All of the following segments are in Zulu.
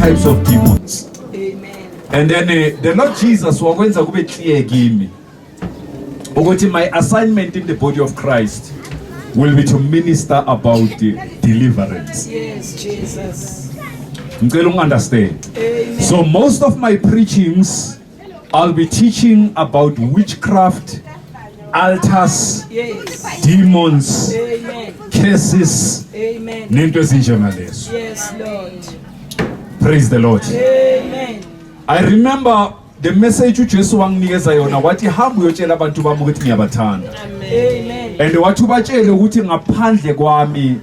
types of demons. Amen. And then the Lord Jesus wakwenza kube clear kimi ukuthi my assignment in the body of Christ will be to minister about deliverance. Yes, Jesus. Ngicela ungunderstand. Amen. So most of my preachings I'll be teaching about witchcraft, altars, Yes. demons, Amen. curses Amen. nento ezinjengalezo. Yes, Lord. Praise the Lord. Amen. I remember the message uJesu wanginikeza yona, wathi hamba uyotshela abantu bami ukuthi ngiyabathanda. Amen. And wathi ubatshele ukuthi ngaphandle kwami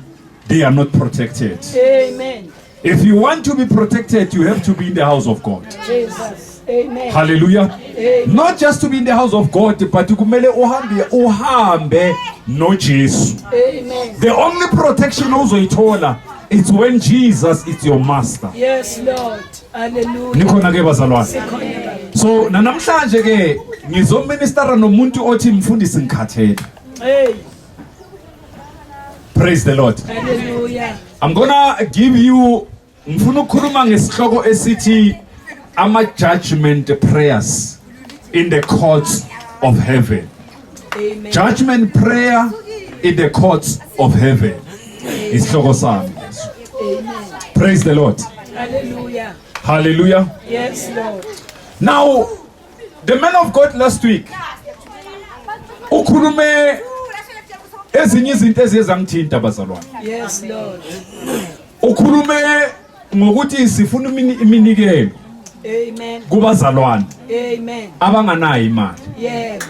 they are not protected. Amen. If you want to be protected, you have to be in the house of God. Jesus. Amen. Hallelujah. Amen. Not just to be in the house of God, but kumele uhambe uhambe noJesu. Amen. The only protection ozoyithola it's when Jesus is your master. Yes, Lord. Hallelujah. Nikhona ke bazalwane. Sikhona baba. So namhlanje ke ngizoministera nomuntu othi mfundisi ngikhathele. Hey. Praise the Lord. Hallelujah. I'm gonna give you, ngifuna ukukhuluma ngesihloko esithi ama judgment prayers in the courts of heaven. Amen. Judgment prayer in the courts of heaven. Isihloko sami leso. Amen. Praise the Lord. Hallelujah. Hallelujah. Yes, Lord. Now the man of God last week ukhulume ezinye izinto eziye zangithinta bazalwane. Yes, Lord. Ukhulume ngokuthi sifuna iminikelo Amen. kubazalwane Amen. abanganayo imali. Yebo.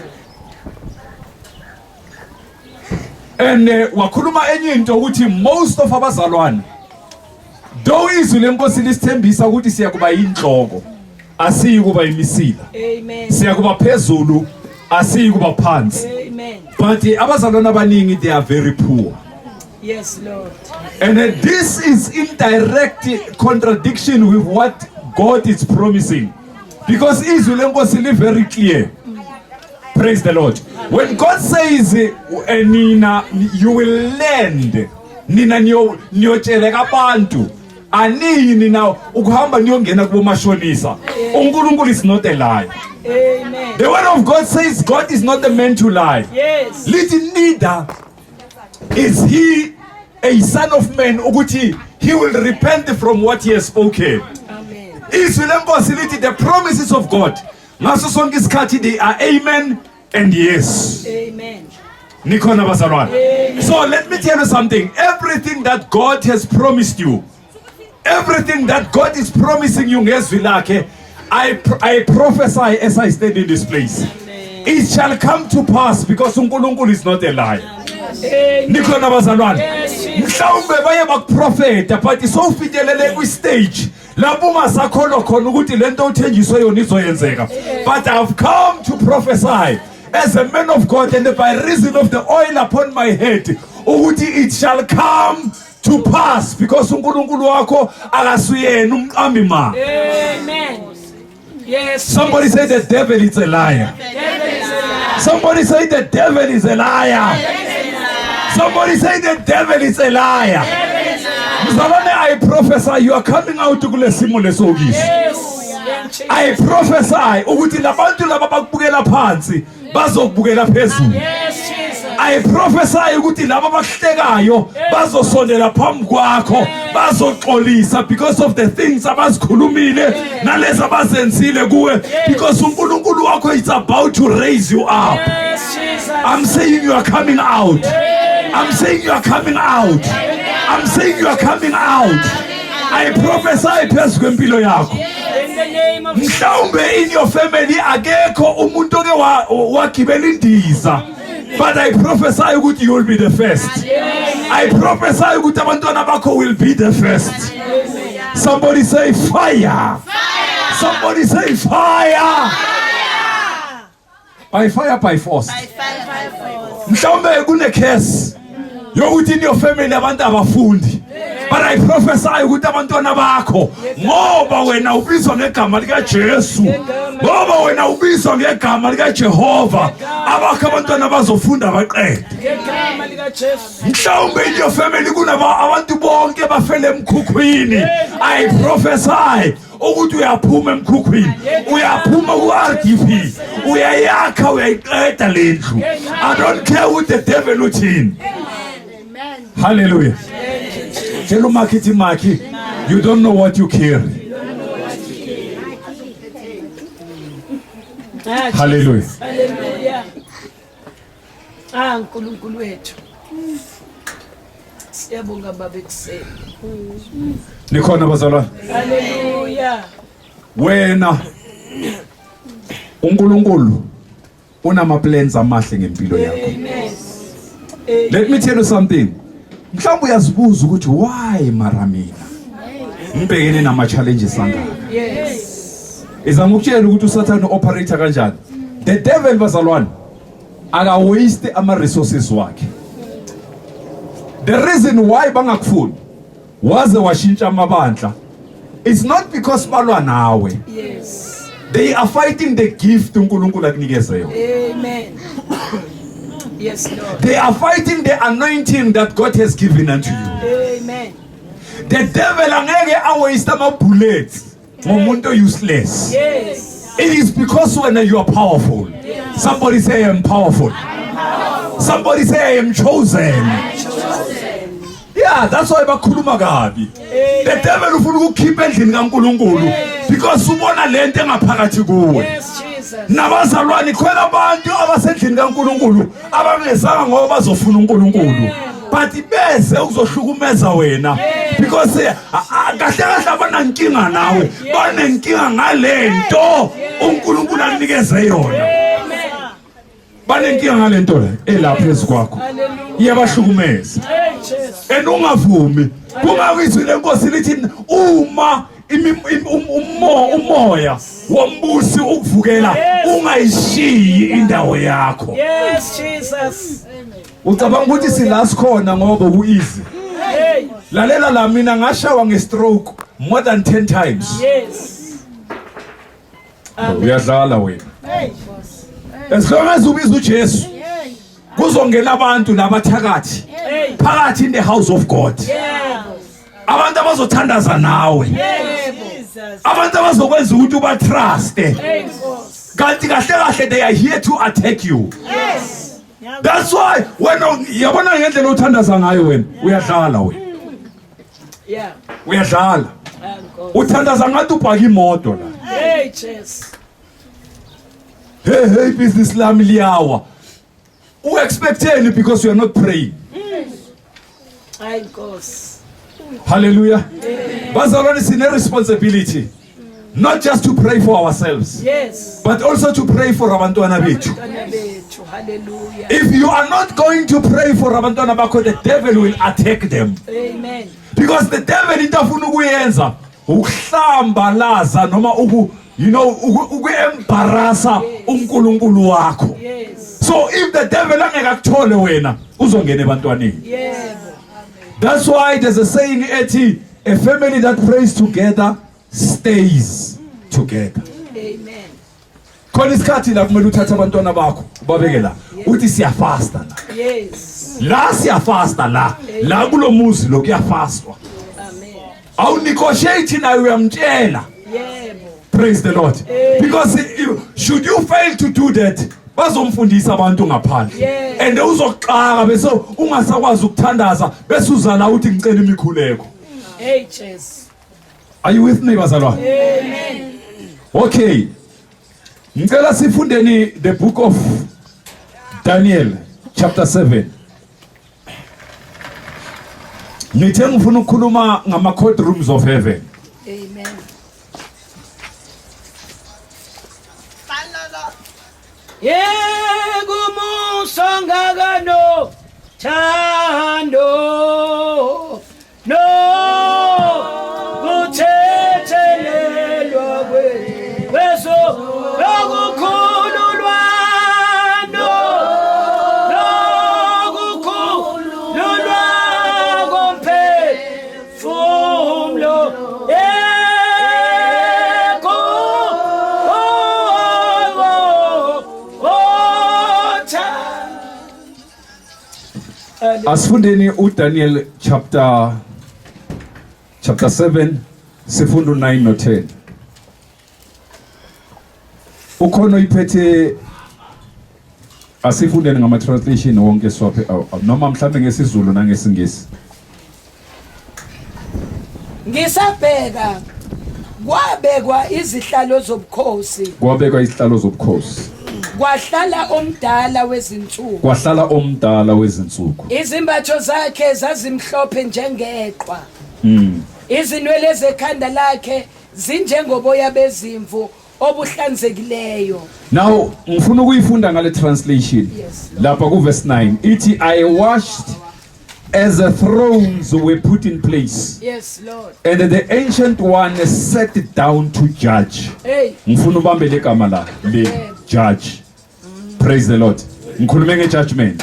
And wakhuluma enye into ukuthi most of abazalwane, though izwi lenkosi lisithembisa ukuthi siyakuba yinhloko, asiyi kuba imisila. Amen. Siyakuba phezulu, asiyi kuba phansi. Amen. But abazalwane abaningi, they are very poor. Yes, Lord. And this is in direct contradiction with what God is promising, because izwi lenkosi li very clear. Praise the Lord. When God says nina you will lend, nina niyotsheleka abantu, aniyi nina ukuhamba niyongena kubomashonisa. uNkulunkulu is not a liar. Amen. The word of God says God is not a man to lie. Lithi neither is he a son of man ukuthi he will repent from what he has spoken. Amen. Izwi lenkosi lithi the promises of God ngaso sonke isikhathi they are amen and yes. Amen. Nikhona bazalwane? So let me tell you something. Everything that God has promised you, everything that God is promising you ngezwi lakhe, I prophesy as I stand in this place, it shall come to pass, because uNkulunkulu is not a liar. Amen. Nikhona bazalwane? Yes, Jesus. Mhlawumbe baye bakuprofeta, but sowufinyelele kwi-stage lapho ungasakholwa khona ukuthi lento uthenjiswe yona izoyenzeka. But I've come to prophesy as a man of God and by reason of the oil upon my head ukuthi it shall come to pass, because uNkulunkulu wakho akasuyena umqambi manga. Amen. Yes. Somebody say the devil is a liar. Devil is a liar. Somebody say the devil is a liar. Somebody say the devil is a liar. Mzalwane, I prophesy you are coming out kule simo lesokiso. Yes. In Jesus. I prophesy ukuthi labantu laba bakubukela phansi bazokubukela phezulu. Yes, Jesus. I prophesy ukuthi laba abakuhlekayo bazosondela phambi kwakho bazoxolisa because of the things abazikhulumile nalezi abazenzile kuwe, because uNkulunkulu wakho is about to raise you up. Yes, Jesus. I'm saying you are coming out. I'm saying you are coming out. I'm saying you are coming out. I prophesy phezu kwempilo yakho. In the name of Mhlawumbe in your family akekho umuntu oke wagibela indiza. But I prophesy ukuthi you will be the first. I prophesy ukuthi abantwana bakho will be the first. Somebody say fire. Somebody say fire. By fire, by force. Mhlawumbe kune curse yokuthi in your family abantu abafundi. But I prophesy ukuthi abantwana bakho, ngoba wena ubizwa ngegama likaJesu, ngoba wena ubizwa ngegama likaJehova, abakho abantwana bazofunda baqede. Ngegama likaJesu. Mhlawumbe in your family kunaba abantu bonke bafele emkhukhwini. I prophesy ukuthi uyaphuma emkhukhwini, uyaphuma ku-RDP, uyayakha, uyayiqeda le ndlu. I don't care what the devil uthini. Hallelujah. Tshela umakhi, ithi makhi, you don't know what you carry. Ah, Hallelujah. Hallelujah. Ah, uNkulunkulu wethu. Siyabonga Baba ekuseni. Nikhona bazalwane? Hallelujah. Wena, uNkulunkulu unama plans amahle ngempilo yakho. Amen. Let me tell you something. Mhlawumbe uyazibuza ukuthi why mara mina ngibhekene nama challenges angaka. Izama ukutshela ukuthi uSathane operate kanjani. The devil, bazalwane, aka waste ama resources wakhe. The reason why bangakufuni waze washintsha amabandla, it's not because balwa nawe. They are fighting the gift uNkulunkulu akunikeze yona. Amen. Yes, Lord. They are fighting the anointing that God has given unto you. Amen. The devil angeke awaste ama bullets ngomuntu useless. It is because when you are powerful. Somebody say, "I am powerful." Somebody say, "I am chosen." Yeah, that's why bakhuluma kabi. The devil ufuna ukukhipha endlini kaNkulunkulu because ubona lento engaphakathi kuwe. Yes, Jesus. Nabazalwane, khona abantu abasendlini kaNkulunkulu abangezanga ngoba bazofuna uNkulunkulu, but beze ukuzohlukumeza wena because kahle kahle abanankinga nawe, banenkinga ngalento uNkulunkulu akunikeze yona. Amen. Banenkinga ngalento le elapha phezu kwakho. Hallelujah. Iyabahlukumeza. Hey, Jesus. And ungavumi kungakizwi lenkosi lithi uma umoya wombusi ukuvukela, ungayishiyi indawo yakho. Yes, Jesus. Ucabanga ukuthi sila sikhona ngoba ku-easy? Hey. Lalela la, mina ngashawa nge-stroke more than 10 times. Uyadlala wena. As long as ubiza uJesu, kuzongena abantu nabathakathi Hey. phakathi in the house of God, abantu abazothandaza nawe, abantu abazokwenza ukuthi ubatruste, Hey, Nkosi. kanti kahle kahle they are here to attack you. That's why wena, yabona ngendlela othandaza ngayo wena, uyadlala wena. Uyadlala. Ah, Nkosi. Uthandaza ngathi ubhaka imoto la. Hey, Jesus. Hey, hey, business lami liyawa, uexpecteni because you are not praying. Hayi, Nkosi. Hallelujah. Bazalwane, sine responsibility not just to pray for ourselves, but also to pray for abantwana bethu. Abantwana bethu. Hallelujah. If you are not going to pray for abantwana bakho, the devil will attack them. Amen. Because the devil, into afuna ukuyenza ukuhlambalaza noma uku you know uku-embarrassa uNkulunkulu wakho. So if the devil angeke akuthole wena, uzongena ebantwaneni. That's why there's a saying ethi, "A family that prays together stays together." Amen. Khona isikhathi la kumele uthathe abantwana bakho ubabeke la, uthi siyafasta la. La siyafasta la, la kulo muzi lo kuyafastwa. Amen. Awunegotiate naye, uyamtshela. Praise the Lord. Because should you fail to do that, bazomfundisa abantu ngaphandle. And uzoxaka bese ungasakwazi ukuthandaza, bese uzala uthi ngicela imikhuleko. Hey, Jesus. Are you with me, bazalwane? Amen. Okay, ngicela sifundeni the book of Daniel chapter 7. Ngithe ngifuna ukukhuluma ngama courtrooms of heaven. Amen. Yekumusa ngakano thando no kuthethelelwa kweso lokukhululwa no lokukhululwa komphefumulo. Asifundeni uDaniel chapter 7, sifunda u9 no10. Ukhona oyiphethe? Asifundeni ngama translation wonke swaphe, noma mhlambe ngesiZulu nangesiNgisi. Ngisabheka, kwabekwa izihlalo zobukhosi. Kwabekwa izihlalo zobukhosi. Kwahlala omdala wezinsuku. Kwahlala omdala wezinsuku. Izimbatho zakhe zazimhlophe njengeqhwa. Izinwele zekhanda lakhe zinjengoboya bezimvu obuhlanzekileyo. Now ngifuna ukuyifunda ngale translation. Yes. Lapha ku verse 9 ithi, "I watched as the thrones were put in place Yes, Lord. and the Ancient One sat down to judge." Hey. Ngifuna ubambe legama la le judge. Praise the Lord. Ngikhulume nge-judgment.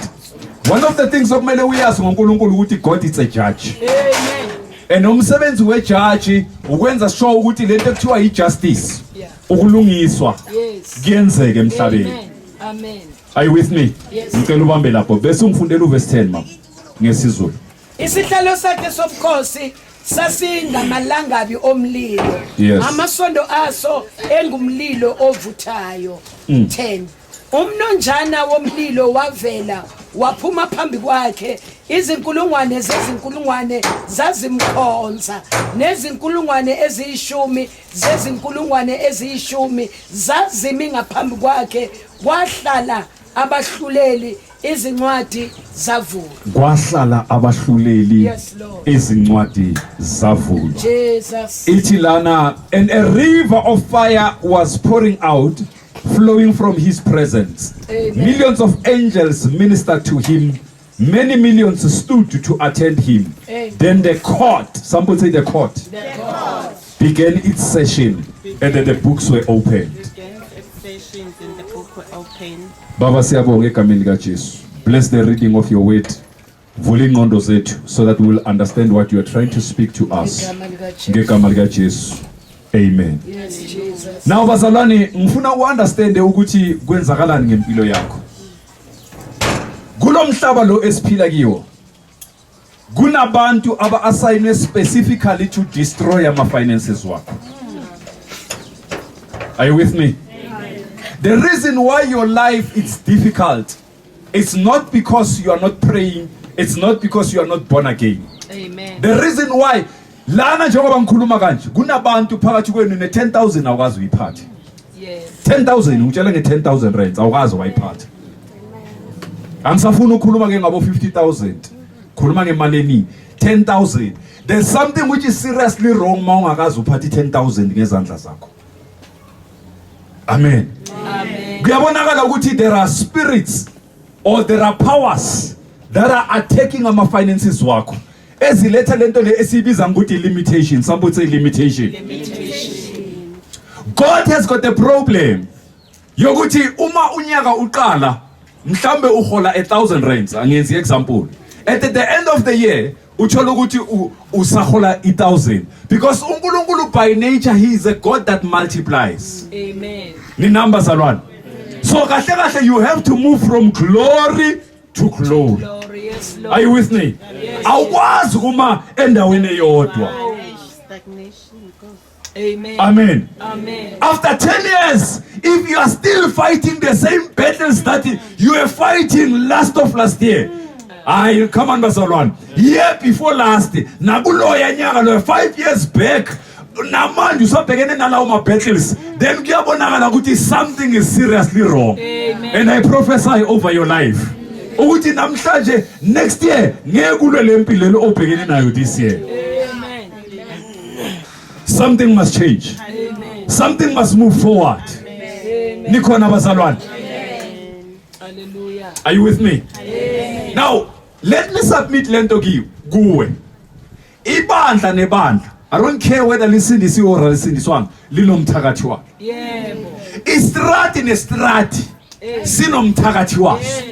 One of the things okumele uyazi ngoNkulunkulu ukuthi God is a judge. Amen. And umsebenzi wejudge ukwenza sure ukuthi lento ekuthiwa i-justice, ukulungiswa, kuyenzeka emhlabeni. Amen. Amen. Are you with me? Yes. Ngicela ubambe lapho bese ungifundela uverse 10, mama, ngesiZulu. Isihlalo sakhe sobukhosi sasingamalangabi omlilo. Amasondo aso engumlilo ovuthayo. 10. Umnonjana womlilo wavela waphuma phambi kwakhe, izinkulungwane zezinkulungwane zazimkhonza, nezinkulungwane eziyishumi zezinkulungwane eziyishumi zazimi ngaphambi kwakhe, kwahlala abahluleli, izincwadi zavulwa. Kwahlala abahluleli, Yes, Lord. izincwadi zavulwa. Jesus. Ithi lana, "And a river of fire was pouring out, flowing from his presence. Amen. Millions of angels ministered to him. Many millions stood to attend him. Amen. Then the court," somebody say, "The court," "began its session, and then the books were opened." Began its sessions and the book were opened. Baba, siyabonga egameni likaJesu. Bless the reading of your word. Vula ingqondo zethu so that we will understand what you are trying to speak to us. Igama likaJesu. Ngegama likaJesu. Amen. Yes, Jesus. Now bazalwane, ngifuna uunderstand ukuthi kwenzakalani ngempilo yakho. Kulomhlaba lo esiphila kiwo, kunabantu aba-assignwe specifically to destroy ama finances wakho. Are you with me? The reason why your life is difficult, it's not because you are not praying, it's not because you are not born again. Amen. The reason why lana njengoba ngikhuluma kanje kunabantu phakathi kwenu ne-10,000 awukwazi uyiphathe. 10,000, ngitshela nge-10,000 rands, awukwazi wayiphatha. Angisafuni ukukhuluma ke ngabo 50,000, khuluma ngemali eningi, 10,000. There's something which is seriously wrong ma ungakazi uphatha i-10,000 ngezandla zakho. Amen. Kuyabonakala ukuthi there are spirits or there are powers that are attacking ama finances wakho, eziletha lento le esiyibiza ngokuthi limitation. Somebody say, "Limitation." God has got a problem yokuthi uma unyaka uqala mhlambe uhola 1000 rands, angenzi example, at the end of the year uthola ukuthi usahola 1000, because uNkulunkulu by nature, he is a God that multiplies. Amen. Ninamba zalwane? So kahle kahle you have to move from glory to glory. Glory. Yes, Lord. Are you with me? Awukwazi kuma endaweni eyodwa. Stagnation goes. Amen. Amen. Amen. After 10 years, if you are still fighting the same battles that you were fighting last of last year, hayi, come on bazalwane, year before last, nakuloya nyaka loyo 5 years back, namanje usabhekene nalawo ma-battles, then kuyabonakala ukuthi something is seriously wrong. Amen. And I prophesy over your life ukuthi namhlanje, next year, ngeke kulwe le mpilo le obhekene nayo this year. Amen. Something must change. Amen. Something must move forward. Amen. Nikhona bazalwane? Hallelujah. Are you with me now? Let me submit lento kiyo kuwe. Ibandla nebandla, I don't care whether lisindisiwe or alisindiswanga, linomthakathi walo. Istrati nestrati sinomthakathi waso.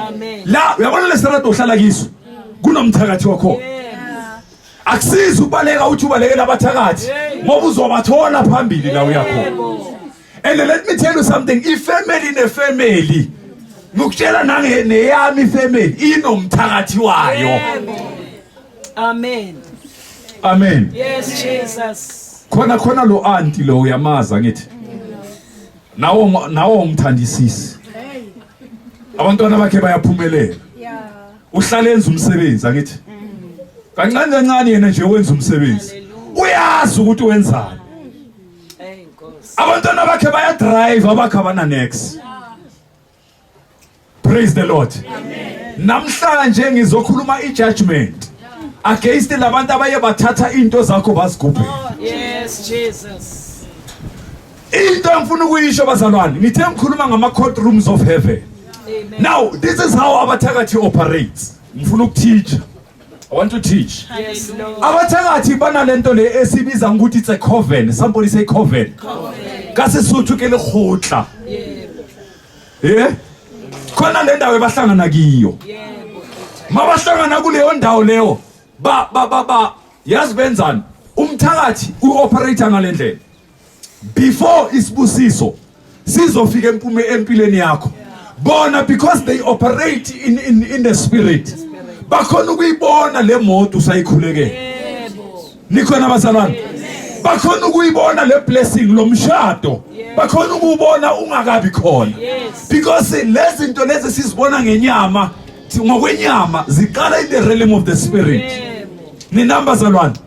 Amen. La uyabona lestrati ohlala kiso kunomthakathi wakho. Akusizi ukubaleka uthi ubalekela abathakathi ngoba uzobathola phambili la uyakhona. And let me tell you something, ifamily nefamily. Ngikutshela nange neyami family inomthakathi wayo. Yebo. Amen. Amen. Yes, Jesus. Khona khona lo auntie lo uyamaza ngithi. Nawo nawo ungithandisisi. Abantwana bakhe bayaphumelela. Uhlale enza umsebenzi angithi. Kancane kancane yena nje wenza umsebenzi. Uyazi ukuthi wenzani. Hey Nkosi. Abantwana bakhe baya drive abakhe abana next. Praise the Lord. Namhlanje ngizokhuluma i-judgment against labantu abaye bathatha into zakho bazigubhe. Yes, Jesus. Into engifuna ukuyisho bazalwane, ngithe ngikhuluma ngama courtrooms of heaven. Amen. Now, this is how abathakathi operates. Ngifuna ukuteach. I want to teach. Yes, Lord. Abathakathi banalento le esibiza ngokuthi it's a coven. Somebody say coven. Ka Sesotho ke lekgotla. Yebo. Eh? Khona le ndawo ebahlangana kiyo. Yebo. Mabahlangana kuleyo ndawo leyo ba ba ba ba yazi benzani? Umthakathi uoperate ngalendlela. Before isibusiso sizofika empume empilweni yakho. Bona because they operate in the spirit. Bakhona ukuyibona le moto usayikhulekela. Yebo. Nikhona bazalwane? Bakhona ukuyibona le blessing lo mshado. Bakhona ukubona ungakabi khona. Yes. Because lezi zinto lezi sizibona ngenyama, ngokwenyama ziqala in the realm of the spirit. Yebo. Nina bazalwane?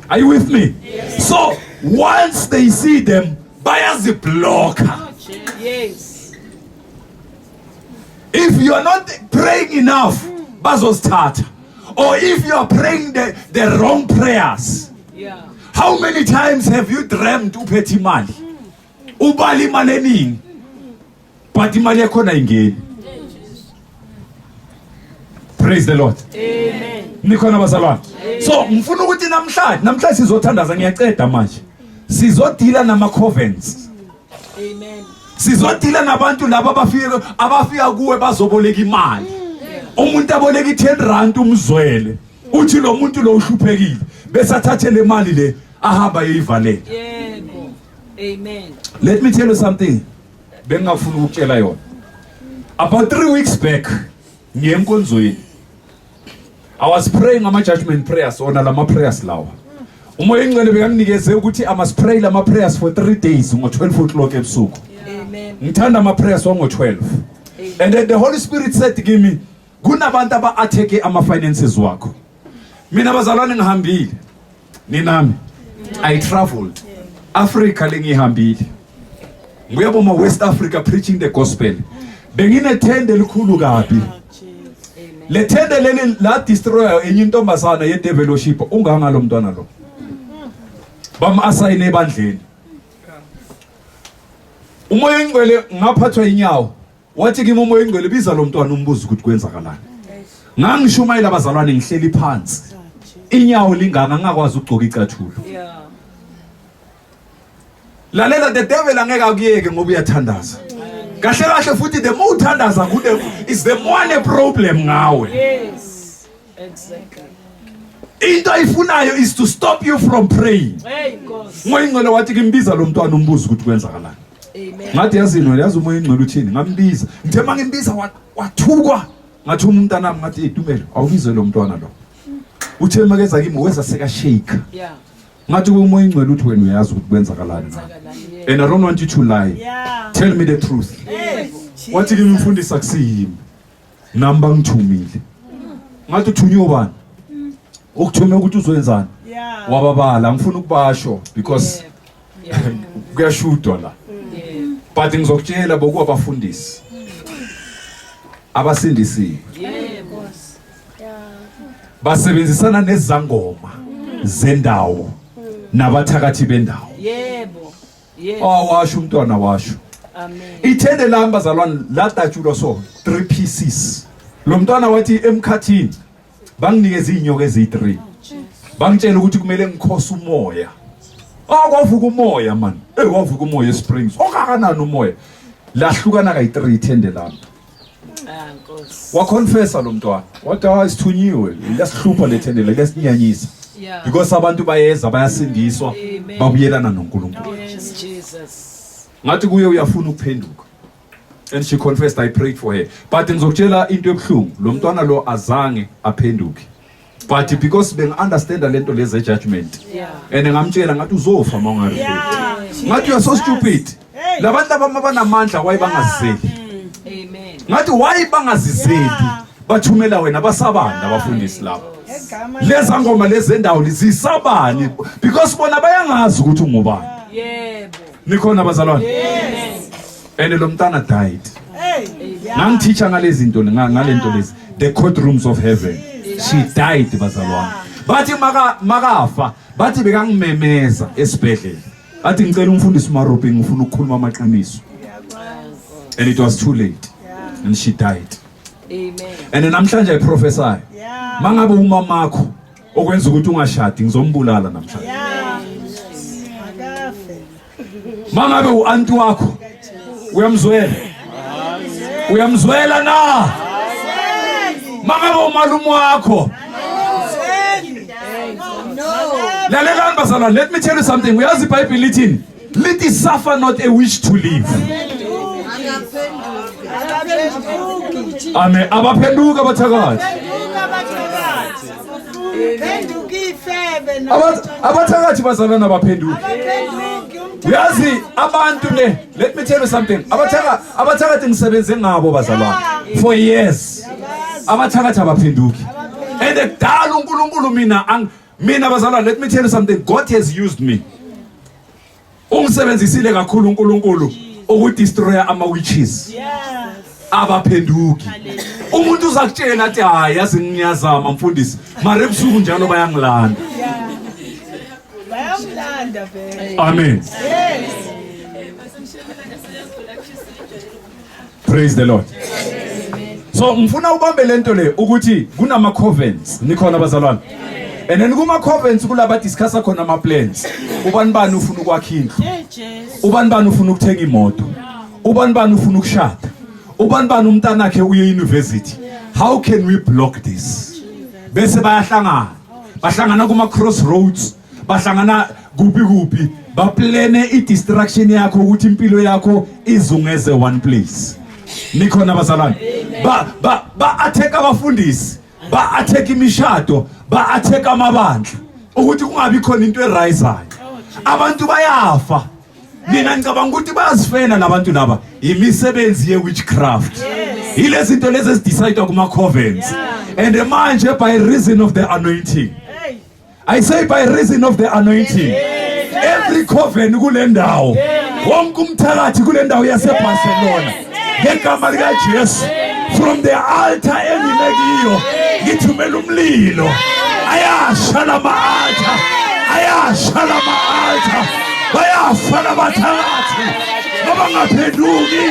Are you with me? So once they see them bayaziblocker. Yes. If you are not praying enough, bazozithatha. Or if you are praying the wrong prayers. Yeah. How many times have you dreamt uphethe imali? Ubala imali eningi. But imali yakhona ayingeni. Praise the Lord. Amen. Nikhona bazalwane. So ngifuna ukuthi namhlanje namhlanje sizothandaza ngiyaceda manje. Sizodila nama covenants. Amen. Sizodila nabantu laba abafika abafika kuwe bazoboleka imali. Umuntu aboleka i10 rand umzwele. Uthi lo muntu lo uhluphekile bese athathe le mali le ahamba eyivalela. Yebo. Amen. Let me tell you something. Bengingafuni ukutshela yona. About 3 weeks back ngiye enkonzweni. I was praying ama judgment prayers ona lama prayers lawa. Umoya engcwele bekanginikeze ukuthi I must pray lama prayers for 3 days ngo 12 o'clock ebusuku. Amen. Ngithanda ama prayers wango 12. And then the Holy Spirit said to me, kunabantu aba attack ama finances wakho. Mina bazalwane ngihambile. Ninami. I traveled. Africa lengihambile. Ngiyaboma West Africa preaching the gospel. Benginethende elikhulu kabi. Le thende leli la destroyer enye intombazana ye developship unganga lo mntwana lo. Bam assign ebandleni. Umoya oyingcwele ngaphathwa inyawo. Wathi kimi umoya oyingcwele biza lo mntwana umbuze ukuthi kwenzakalani. Ngangishumayela abazalwane ngihleli phansi. Inyawo lingaka ngakwazi ukugcoka icathulo. Yeah. Lalela the devil angeke akuyeke ngoba uyathandaza. Kahle kahle futhi the more uthandaza kude is the more ne problem ngawe. Yes. Exactly. Into ayifunayo is to stop you from praying. Hey Nkosi. Umoya ingcwele wathi kimbiza lo mntwana umbuze ukuthi kwenzakalani. Amen. Ngathi yazini wena yazi umoya ingcwele uthini ngambiza. Ngithe mangimbiza wathukwa. Ngathi umntanami ngathi hey Tumelo awubize lo mntwana lo. Uthe makeza kimi weza seka shake. Yeah. Ngathi umoya ingcwele uthi wena uyazi ukuthi kwenzakalani. ngawe. Kwenzakalani? Yebo. And I don't want you to lie. Yeah. Tell me the truth. Hey, Wathi kimi mfundisi akusiyimi. Nami bangithumile. Ngathi uthunywe ubani? Ukuthume ukuthi uzoyenzani? Yeah. Wababala ngifuna ukubasho because Yeah. kuyashudwa la. Yebo. But ngizokutshela bokuwabafundisi. Abasindisiwe. Yebo. Basebenzisana nezangoma zendawo nabathakathi bendawo. Yebo. Yes. Oh washo umntwana washo. Amen. Ithende lami bazalwane ladatshulwa so 3 pieces. Lo mntwana wathi emkhathini banginikeza inyoka ezi3. Bangitshela ukuthi kumele ngikhose umoya. Ah kwavuka umoya man. Eh wavuka umoya eSprings. Okakanani umoya? Lahlukana kayi3 ithende lami. Ah Nkosi. Waconfessa lo mntwana. Wathi hayi sithunyiwe, liyasihlupha lethende liyasinyanyisa. Yeah. Because abantu bayeza bayasindiswa Amen. babuyelana noNkulunkulu. Yes, Jesus. Ngathi kuye uyafuna ukuphenduka. And she confessed, I prayed for her. But ngizokutshela into ebuhlungu, lo mntwana lo azange aphenduke. But because bengi-understanda lento lezi judgment. And ngamtshela ngathi uzofa uma ungarepent. Ngathi you are so stupid. Labantu abama banamandla why bangazizeli? Amen. Ngathi why bangazizeli? Bathumela wena basabani abafundisi laba. Leza ngoma lezi endawo zisabani because bona bayangazi ukuthi ungubani. Yebo. Nikhona bazalwane? Yes. And lo mntana died. Hey. Ngangithisha ngalezi zinto ngalento lezi the courtrooms of heaven. She died bazalwane. Bathi maka makafa bathi bekangimemeza esibhedlela. Bathi ngicela umfundisi Marope ngifuna ukukhuluma amaqiniso. And it was too late. And she died. Amen. And namhlanje I prophesy. Yeah. Mangabe umamakho okwenza ukuthi ungashadi ngizombulala namhlanje. Yeah. Akafe. Mangabe uanti wakho uyamzwela. Uyamzwela na? Mangabe umalume wakho. Lalelani bazalwane, let me tell you something. Uyazi iBhayibheli lithini? Lithi suffer not a wish to live. Abaphenduki. Amen. Abaphenduka abathakathi. Phenduka abathakathi. Phenduka ifebe Abathakathi bazalwane abaphenduki. Abaphenduki umthakathi. Uyazi abantu ne, let me tell you something. Abathakathi ngisebenze ngabo bazalwane for years. Abathakathi abaphenduki. And kudala uNkulunkulu mina mina bazalwane, let me tell you something. God has used me. Ungisebenzisile kakhulu uNkulunkulu ukudestroya ama witches. Abaphenduki. Umuntu uzakutshela athi hayi yazi ngiyazama mfundisi, mara ebusuku njalo bayangilanda. Bayamlanda vele. Amen. Yes. Praise the Lord. So ngifuna ubambe lento le ukuthi kunama covenants, nikhona bazalwane. And then kuma covenants kulaba discussa khona ama plans. Ubani bani ufuna ukwakha indlu? Ubani bani ufuna ukuthenga imoto? Ubani bani ufuna ukushada? Ubani bani umntanakhe uye university? How can we block this? Bese bayahlangana. Bahlangana kuma crossroads, bahlangana kuphi kuphi, baplane i-distraction yakho ukuthi impilo yakho izungeze one place. Nikhona bazalwane? Ba attack abafundisi, ba attack imishado, ba attack amabandla ukuthi kungabi khona into erisayo. Abantu bayafa. Mina ngicabanga ukuthi bayazifela labantu laba imisebenzi ye witchcraft. Ilezi zinto lezi ezidecide kuma covenants. And manje by reason of the anointing. I say by reason of the anointing. Every coven kule ndawo. Wonke umthakathi kule ndawo yaseBarcelona. Ngegama lika Jesu. From the altar enginekiyo ngithumela umlilo. Ayasha lama altar. Ayasha lama altar. Bayafa labathakathi. Abangaphenduki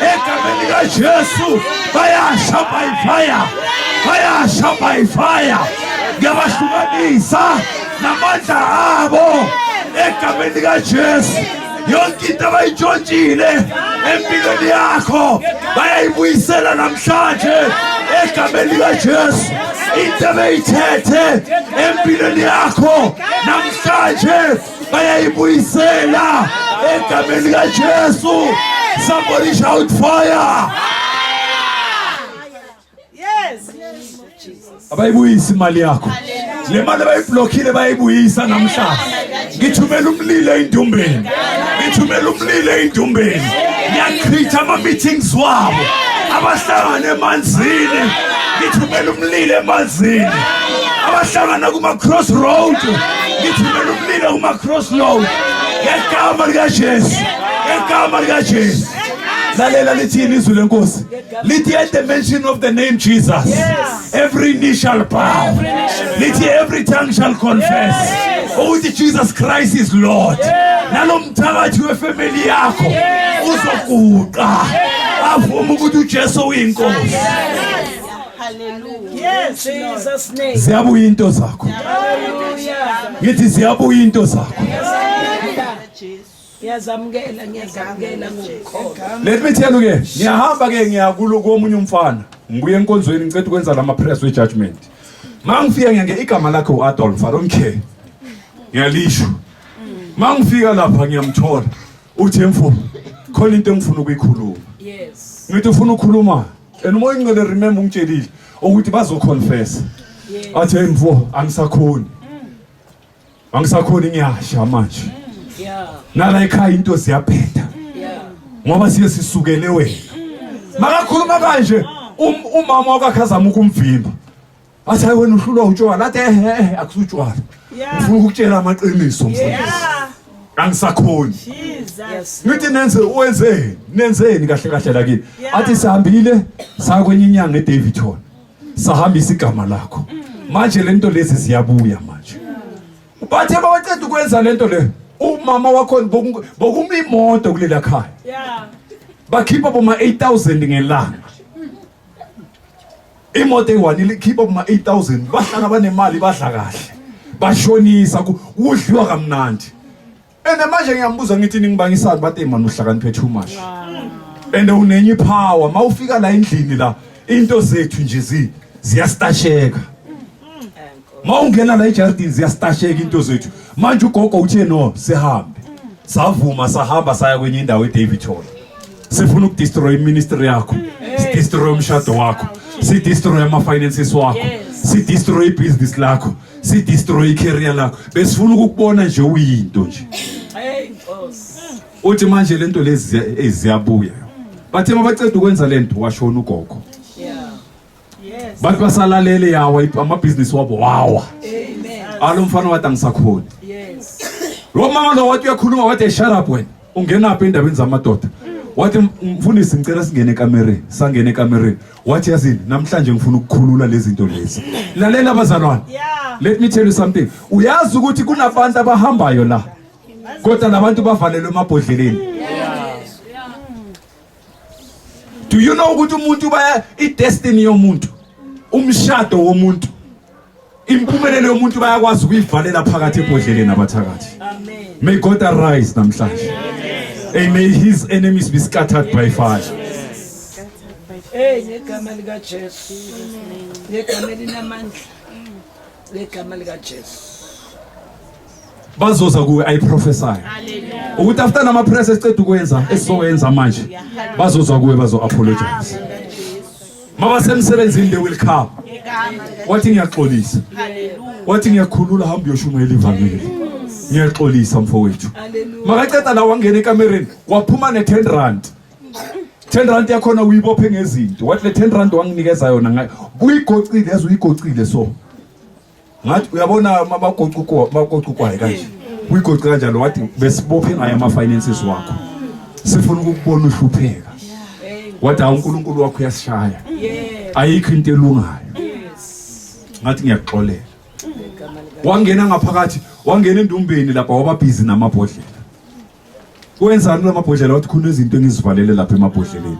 egameni lika Jesu. Bayasha by fire. Bayasha by fire. Ngiyabahlukanisa namandla abo egameni lika Jesu. Yonke into abayitshontshile empilweni yakho bayayibuyisela namhlanje egameni lika Jesu. Into abayithethe empilweni yakho namhlanje bayayibuyisela egameni lika Jesu. Somebody shout fire. Yes. Abayibuyisa imali yakho. Le mali abayiblockile bayibuyisa namhlanje. Ngithumela umlilo eindumbeni. Ngithumela umlilo eindumbeni. Ngiyachitha ama meetings wabo. Abahlangana emanzini. Ngithumela umlilo emanzini. Abahlangana kuma crossroad. Ngithumela umlilo kuma crossroad. Ngegama lika Jesu. Ngegama lika Jesu. Lalela lithini izwi lenkosi. Lithi at the mention of the name Jesus, every knee shall bow. Lithi every tongue shall confess ukuthi Jesus Christ is Lord. Nalomthakathi wefamily yakho uzoguqa avume ukuthi uJesu uyinkosi. Hallelujah. Yes. Jesus name. Ziyabuya into zakho. Hallelujah. Ngithi ziyabuya into zakho. Ngiyazamukela, ngiyazamukela ngokukholwa. Let me tell you ke, ngiyahamba ke ngiya kulo komunye umfana. Ngibuye enkonzweni ngicela ukwenza lama prayers we judgment. Mangifika ngiyange igama lakhe uAdolf, I don't care. Ngiyalisho. Mangifika lapha ngiyamthola. Uthi mfo, khona into engifuna ukuyikhuluma. Yes. Ngithi ufuna ukukhuluma. And umoya ingcwele remember ungitshelile ukuthi bazoconfess. Athi hey mfo angisakhoni. Angisakhoni ngiyasha manje. Yeah. Nala ekhaya into ziyabheda. Yeah. Ngoba siye sisukele wena. Makakhuluma kanje umama wakhe azama ukumvimba. Athi hayi wena uhlulwa utshwala. Athi ehe ehe akusutshwala. Ngifuna ukukutshela amaqiniso mfundisi. Yeah. Angisakhoni. Jesus. Yes. Ngithi nenze wenzeni? Nenzeni kahle kahle la kini? Yeah. Athi sihambile sakwenye inyanga eDaveyton. Sahambisa igama lakho. Manje lento lezi ziyabuya manje. Bathe bawaceda ukwenza lento le. Umama wakho bokuma imoto kulela khaya. Yeah. Bakhipha boma 8000 ngelanga. Imoto eyi-1 ikhipha boma 8000 bahlala banemali badla kahle. Bashonisa kudliwa kamnandi. And manje ngiyambuza ngithi ningibangisani bathi man uhlakaniphe too much. And unenye power mawufika la endlini la into zethu nje ziyastasheka. Mawungena la ejardini ziyastasheka into zethu. Manje ugogo uthe no sihambe. Savuma sahamba saya kwenye indawo eDaveyton. Sifuna ukudestroy ministry yakho. Sidestroy umshado wakho. Sidestroy ama finances wakho. Sidestroy business lakho. Sidestroy career lakho. Besifuna ukukubona nje uyinto nje. Hey Nkosi. Uthi manje lento lezi eziyabuya. Bathe mabaceda ukwenza lento washona ugogo. Yeah. Yes. Bathi basalalele yawa amabhizinisi wabo wawa. Amen. Alo mfana wathi angisakhoni. Yes. Lo mama lo wathi uyakhuluma wathi shut up wena. Ungenaphi endabeni zamadoda? Wathi mfundisi ngicela singene ekamereni. Sangene ekamereni. Wathi yazini namhlanje ngifuna ukukhulula lezi zinto lezi. Lalela bazalwane. Yeah. Let me tell you something. Uyazi ukuthi kunabantu abahambayo la. Kodwa labantu bavalelwe emabhodleleni. Do you know ukuthi umuntu baya idestiny yomuntu, umshado womuntu, impumelelo yomuntu bayakwazi ukuyivalela phakathi ebhodleleni abathakathi. Amen. May God arise namhlanje. And may his enemies be scattered by fire. Hey ngegama lika Jesu. Ngegama elinamandla. Ngegama lika Jesu. Bazoza kuwe I prophesy. Ukuthi after nama press esiceda ukwenza esizowenza manje bazoza kuwe bazo apologize. Mabasemsebenzini they will come. Wathi ngiyaxolisa. Wathi ngiyakhulula hamba uyoshumayela ivangeli. Ngiyaxolisa mfowethu. Hallelujah. Makaceda la wangena ekamereni waphuma ne10 rand. 10 rand yakhona uyibophe ngezinto. Wathi le 10 rand wanginikeza yona ngayo. Uyigocile yazi uyigocile so. Ngathi uyabona mabagocuko magocukayo kanje. Uyigoce kanjalo wathi besibophe ngayo ama finances wakho. Sifuna ukukubona uhlupheka. Wathi hawu uNkulunkulu wakho uyasishaya. Yeah. Ayikho into elungayo. Yes. Ngathi ngiyakuxolela. Ngegama lika Wangena ngaphakathi, wangena endumbeni lapha waba busy namabhodlela. Wenzani kulamabhodlela wathi khona izinto engizivalele lapha emabhodleleni.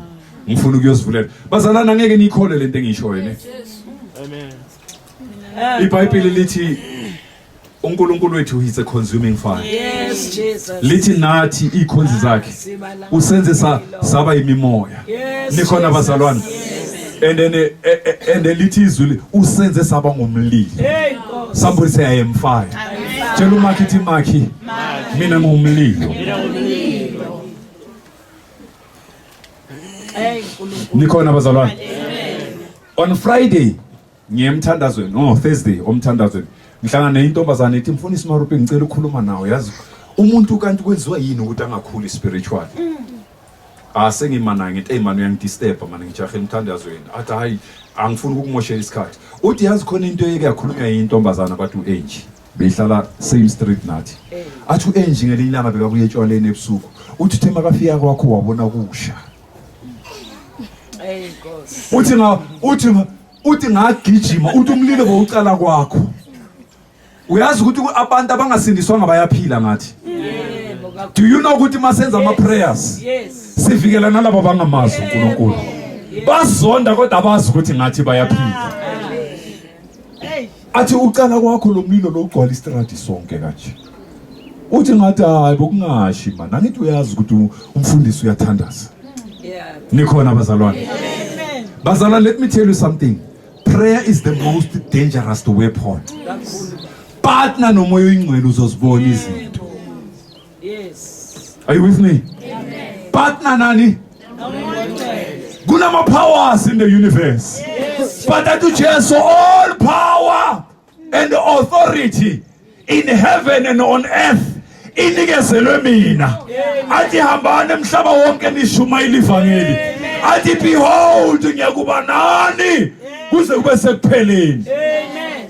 Ngifuna ukuyozivulela. Bazalana angeke niyikhole lento engishoyo ne. Amen. IBhayibheli lithi uNkulunkulu wethu is a consuming fire. Yes Jesus. Lithi nathi ikhonzi zakhe Sibala. usenze saba imimoya. Yes. Nikhona Jesus. bazalwane. And then and then lithi izwi usenze saba ngumlilo. Hey Nkosi. Somebody say I am fire. Tshela umakhi ithi makhi mina ngumlilo. Hey Nkulunkulu. Nikhona bazalwane. On Friday ngiye emthandazweni, oh Thursday omthandazweni. Ngihlangana nentombazane ethi mfundisi Marupe ngicela ukukhuluma nawe yazi umuntu kanti kwenziwa yini ukuthi angakhuli spiritually. Ah sengimana ngithi hey man uyangidisturb man ngijahe emthandazweni. Athi hayi angifuni ukukumoshela isikhathi. Uthi yazi khona into eyeke yakhulunywa yintombazana bathi uAngie. Behlala same street nathi. Athi uAngie ngelinye ilanga bekabuye etshwaleni ebusuku. Uthi uthe makafika kwakho wabona kusha. Hey Nkosi. Uthi ngagijima uthi umlilo bowucala kwakho. Uyazi ukuthi abantu abangasindiswanga bayaphila ngathi. Yebo kakhulu. Do you know ukuthi masenza ama prayers Yes. sivikela nalabo abangamazi uNkulunkulu. Bazonda kodwa abazi ukuthi ngathi bayaphila. Hey. Athi ucala kwakho lo mlilo lo ugcwala istradi sonke kanje. Uthi ngathi hayi bokungashi man angithi uyazi ukuthi umfundisi uyathandaza. Yeah. Nikhona bazalwane. Amen. Bazalwane let me tell you something. Prayer is the most dangerous weapon. Kakhulu. Partner nomoya oyingcwele uzozibona izinto. Yes. Are you with me? Amen. Partner nani? Kunama powers in the universe. But athi uJesu all power and authority in heaven and on earth inikezelwe mina. Athi hambani emhlaba wonke nishumayele ivangeli. Athi behold ngiyakuba nani kuze kube sekupheleni. Amen.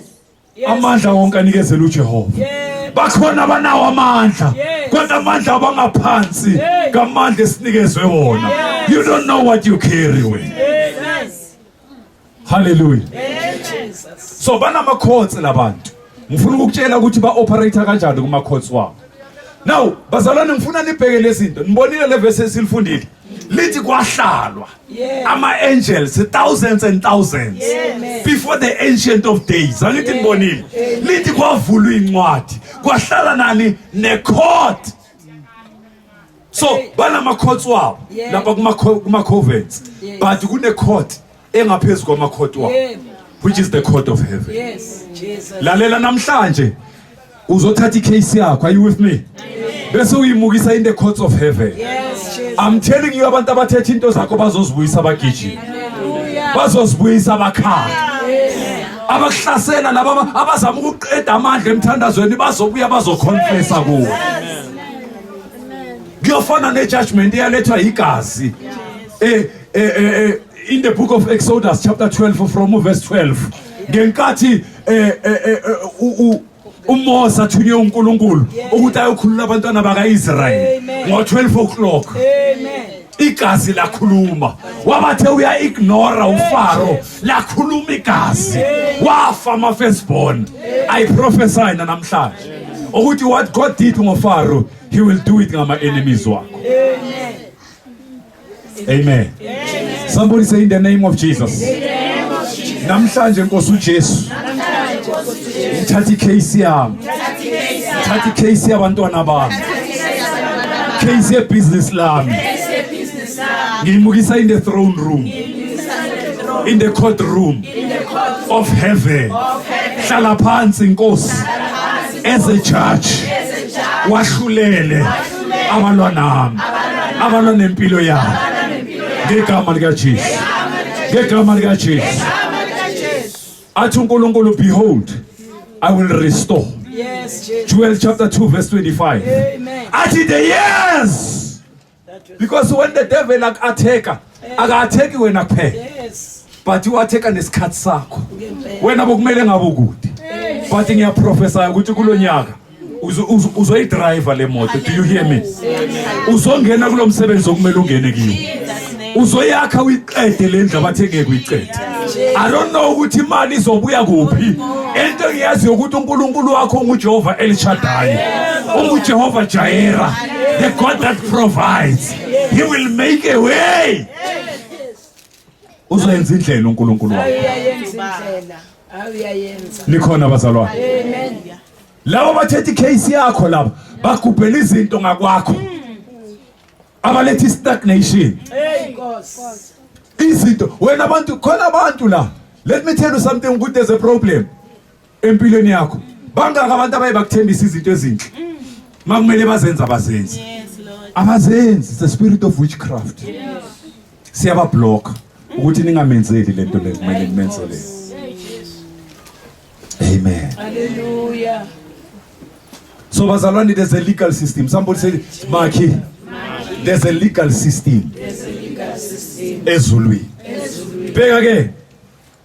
Yes. Amandla wonke anikezele uJehova. Yebo. Bakhona abanawo amandla Yes. kodwa amandla abangaphansi Hey. ngamandla esinikezwe wona. Yes. You don't know what you carry with. Amen. Hallelujah. Jesus. So banama courts labantu. Ngifuna ukukutshela ukuthi ba operate kanjani kuma courts wabo. Now bazalwane ngifuna nibheke lezi zinto. Nibonile le verse esilifundile. Lithi kwahlalwa Yeah. ama angels thousands and thousands Amen. before the ancient of days. Angithi nibonile. Lithi kwavulwa incwadi. Kwahlala nani ne court. So banama courts wabo Yeah. lapha kuma kuma convents. Yes. But kune court engaphezulu kwama court wabo. Yebo. Which is the court of heaven. Yes, Jesus. Lalela namhlanje uzothatha icase yakho are you with me? Bese uyimukisa in the courts of heaven. Yes, Jesus. I'm telling you abantu abathethe into zakho bazozibuyisa abagijima. Hallelujah. Bazozibuyisa abakhala. Abakuhlasela laba abazama ukuqeda amandla emthandazweni bazobuya bazoconfessa kuwe. Kuyofana nejudgment eyalethwa igazi. Eh eh eh in the book of Exodus chapter 12 from verse 12. Ngenkathi eh eh uMose athunywe uNkulunkulu ukuthi ayokhulula abantwana bakaIsrael ngo12 o'clock. Amen. Igazi lakhuluma. Wabathe uya ignore uFaro lakhuluma igazi. Wafa ama firstborn. I prophesy namhlanje ukuthi what God did ngoFaro he will do it ngama enemies wakho. Amen. Somebody say in the name of Jesus. Namhlanje Nkosi uJesu. Ngithatha icase yami. Ngithatha icase yabantwana bami. Case yebusiness lami. Ngiyimukisa in the throne room. In the court room of heaven. Hlala phansi Nkosi. As a judge. Wahlulele abalwa nami. Abalwa nempilo yami. Ngegama lika Jesu. Ngegama lika Jesu. Athi uNkulunkulu behold I will restore. Yes, Jesus. Joel chapter 2 verse 25. Amen. Athi the years. Because when the devil attack, aka-attack wena kuphela. Yes. But u-attack nesikhathi sakho. Ngempela. Wena bokumele ngabe ukude. But ngiyaprophesy ukuthi kulonyaka uzoyidrive le moto. Do you hear me? Uzongena kulomsebenzi okumele ungene kiwo. Uzoyakha uyiqede le ndlu abathe ngeke uyiqede. I don't know ukuthi imali izobuya kuphi. Into engiyaziyo ukuthi uNkulunkulu wakho unguJehova El Shaddai. UnguJehova Jireh, the God that provides. He will make a way. Uzoyenza indlela uNkulunkulu wakho. Awuyayenza indlela. Awuyayenza. Nikhona bazalwane. Amen. Labo bathethe icase yakho laba bagubhela izinto ngakwakho. Abaletha stagnation. Hey Nkosi. Izinto wena abantu khona abantu la. Let me tell you something ukuthi there's a problem empilweni yakho. Bangaka abantu abaye bakuthembisa izinto ezinhle. Makumele bazenze abazenzi. Yes, Lord. Abazenzi, it's the spirit of witchcraft. Siyaba block ukuthi ningamenzeli lento le kumele nimenzele. Amen. Hallelujah. So bazalwane there's a legal system. Somebody say Maki. There's a legal system. There's a legal system. Ezulwini. Bheka ke.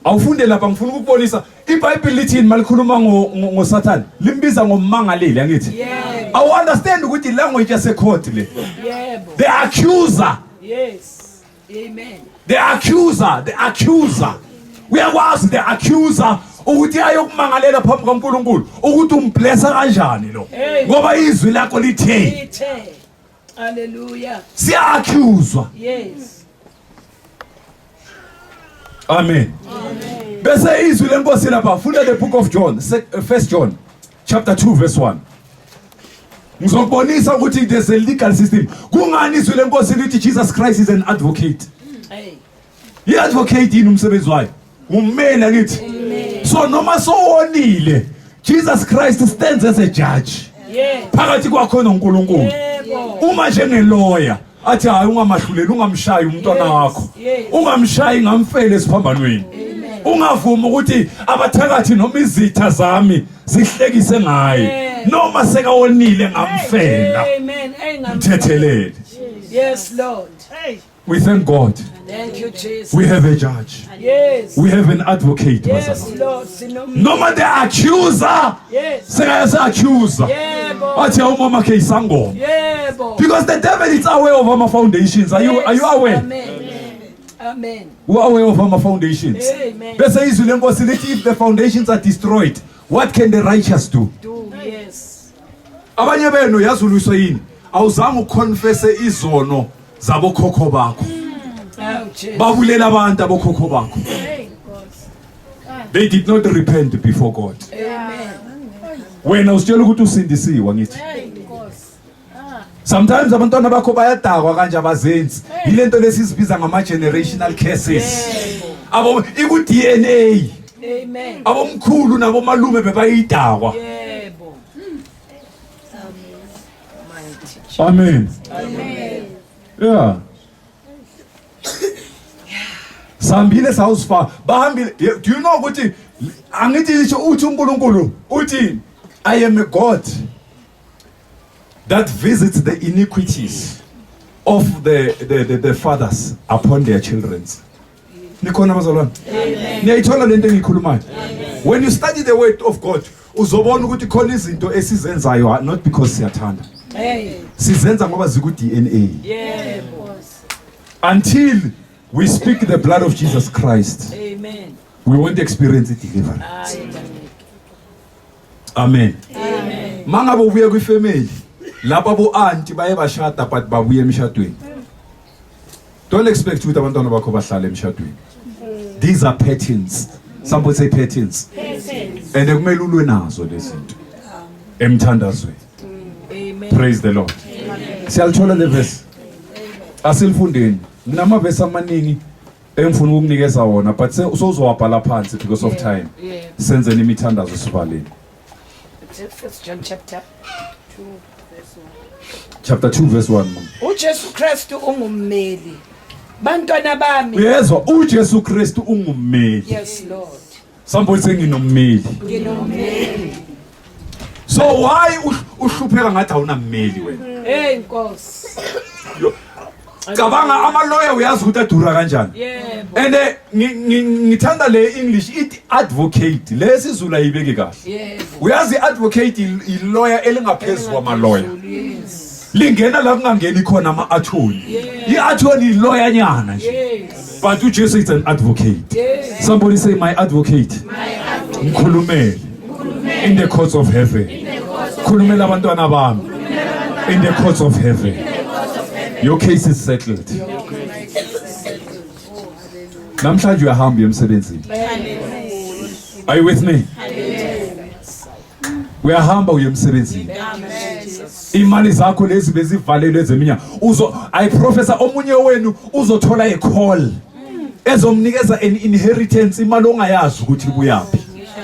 Awufunde lapha ngifuna ukukubonisa iBhayibheli lithini malikhuluma ngoSathane. Limbiza ngommangaleli angithi. Yebo. Awu understand ukuthi language yase court le. Yebo. The accuser. Yes. Amen. The accuser, the accuser. Uyakwazi the accuser ukuthi ayokumangalela phambi kaNkuluNkulu ukuthi umblessa kanjani lo. Ngoba izwi lakho lithe Lithe. Hallelujah. siya accuswa. Yes. Amen. Bese izwi lenkosi lapha funda the book of John, First John chapter 2 verse 1. Ngizokubonisa ukuthi there's a legal system. Kungani izwi lenkosi lithi Jesus Christ is an advocate? Hey. I-advocate yini umsebenzi wayo? Ummeli angithi. So noma sowonile, Jesus Christ stands as a judge. Yes. Phakathi kwakho noNkulunkulu. Yebo. Uma njengeloya. Athi hayi ungamahluleli ungamshayi umntwana wakho. Ungamshayi ngamfele esiphambanweni. Ungavumi ukuthi abathakathi noma izitha zami zihlekise ngaye. Noma sekawonile ngamfela. Amen. Mthethelele. Yes Lord. Hey. We thank God. Thank you Jesus. We have a judge. Yes. We have an advocate. Yes Lord. Sinom. Noma the accuser. Yes. Sekayase accuser. Yebo. Athi awumama khe isangoma. Yebo. Because the devil is aware of our foundations. Are you are you aware? Amen. Amen. You are aware of our foundations. Amen. Bese izwi lenkosi lithi if the foundations are destroyed, what can the righteous do? Do yes. Abanye benu yazuluswa yini? Awuzange uconfesse izono zabokhokho bakho. Oh Jesus. Babulela abantu abokhokho bakho. They did not repent before God. Amen. Wena usitshela ukuthi usindisiwe ngithi. Sometimes abantwana bakho bayadakwa kanje abazenzi. Yilento lesizibiza ngama generational curses. Abo iku DNA. Amen. Abomkhulu nabomalume bebayidakwa. Yebo. Amen. Amen. Yeah. Sambile sawusifa bahambile do you know ukuthi angithi lisho uthi uNkulunkulu uthi I am a God that visits the iniquities of the fathers upon their children. Nikhona bazalwane? Niyayithola lento engiyikhulumayo? When you study the word of God uzobona ukuthi khona izinto esizenzayo not because siyathanda. Hey. Sizenza ngoba ziku DNA. Yebo. Until we speak the blood of Jesus Christ. Amen. We won't experience deliverance. Amen. Amen. Amen. Mangabe ubuye kwifamily lapha bo auntie baye bashada but babuye emshadweni. Don't expect ukuthi abantwana bakho bahlale emshadweni. These are patterns. Somebody say patterns. Patterns. And kumele ulwe nazo lezi zinto. Emthandazweni. Amen. Praise the Lord. Siyalithola le verse. Asilifundeni. Nginamavesi amaningi engifuna ukukunikeza wona but sewuzowabhala phansi because of time. Yeah. Senzeni imithandazo sivaleni. First John chapter 2 verse 1. Chapter 2 verse 1. Mama. uJesu Kristu ungummeli. Bantwana bami. Uyezwa uJesu Kristu ungummeli. Yes Lord. Somebody say nginommeli. Nginommeli. So why uhlupheka ngathi awunammeli wena? Hey Nkosi. Cabanga ama lawyer uyazi ukuthi adura kanjani. Yebo. And ngithanda le English it advocate lesizulu ayibeki kahle. Yebo. Uyazi advocate i lawyer elingaphezulu kwama lawyer. Yes. Lingena la kungangeni khona ama attorney. I attorney lawyer nyana nje. Yes. But uJesu is an advocate. Yes. Somebody say my advocate. Ngikhulumele in the courts of heaven. Khulumela abantwana bami in the courts of heaven. Your case is settled. Namhlanje uyahamba emsebenzini. Are you with me? Uyahamba uye emsebenzini. Imali zakho lezi bezivalelwe ezeminyaka. Uzo I professor omunye wenu uzothola a call ezomnikeza an inheritance imali ongayazi ukuthi ibuyaphi.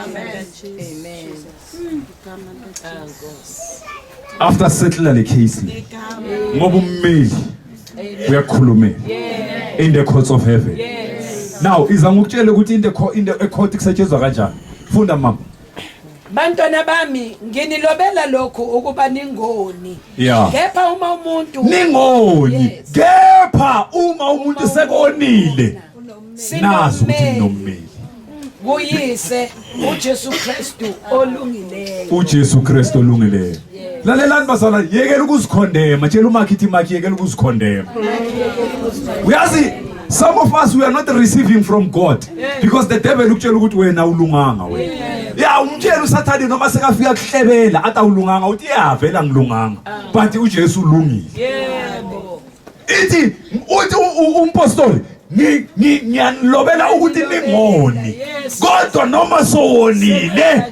Amen. After settle le case le. Ngoba ummeli uyakhulumela in the courts of heaven. Now iza ngokutshela ukuthi in the court kusetshenzwa kanjani. Funda mama. Bantwana bami nginilobela lokhu ukuba ningoni. Yeah. Kepha uma umuntu Ningoni. Yes. Kepha uma umuntu sekonile nazi ukuthi ninommeli. Kuyise uJesu Kristu olungileyo. uJesu Kristu olungileyo. Lalelani bazalwane, yekela ukuzikhondema. Tshela umakhi ithi makhi yekela ukuzikhondema. Uyazi some of us we are not receiving from God because the devil ukutshela ukuthi wena ulunganga wena. Yeah, umtshela uSathane noma sekafika kuhlebela athi awulunganga uthi yeah vela ngilunganga. But uJesu ulungile. Yebo. Ithi uthi umpostoli ngiyanilobela ukuthi ningoni. Kodwa noma sowonile.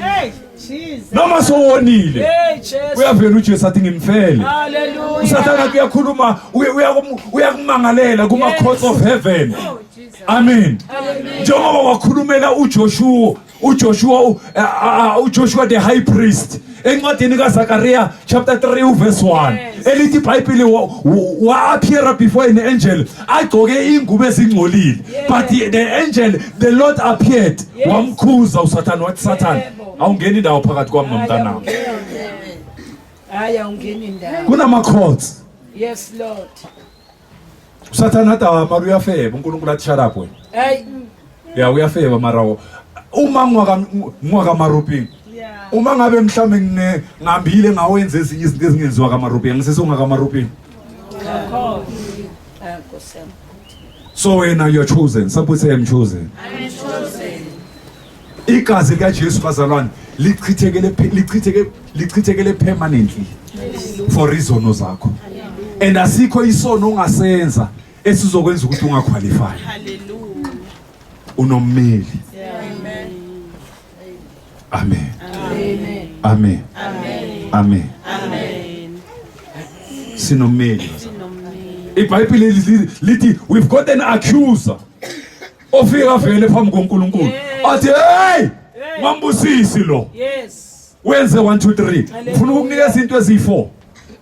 Hey Jesus. Noma sowonile. Hey Jesu. Uyavela uJesu athi ngimfele. Hallelujah. uSathane uyakhuluma uyakumangalela kuma courts of heaven. Amen. Njengoba wakhulumela uJoshua. uJoshua uJoshua the high priest encwadini kaZakaria chapter 3 verse 1 elithi iBhayibheli wa appear before an angel agcoke ingubo ezingcolile, but the angel, the Lord appeared, wamkhuza uSathane, wathi, "Satan, awungeni indawo phakathi kwami nomntanami." Hayi, awungeni indawo. Kunama courts. Yes, Lord. uSathane athi, "Ah, mara uyafeba." uNkulunkulu athi, "Shut up wena." Hey. Ya, uyafeba, mara uma ngwaka Maruping, uma ngabe mhlambe ngine ngihambile ngawenza ezinye izinto ezingenziwa kaMaruping, ngisesongaka Maruping. Ah, Nkosi yami. So wena, you're chosen. Somebody say, "I'm chosen." I'm chosen. Igazi likaJesu, bazalwane, lichithekele, lichitheke, lichithekele permanently for izono zakho, and asikho isono ongasenza esizokwenza ukuthi ungaqualify. Hallelujah. Unommeli. Amen. Amen. Amen. Amen. Amen. Sinommeli. iBhayibheli lithi we've got an accuser ofika vele phambi koNkulunkulu athi, "Hey, mambusisi lo." Wenze 1 2 3. Ufuna ukukunikeza into eziyi4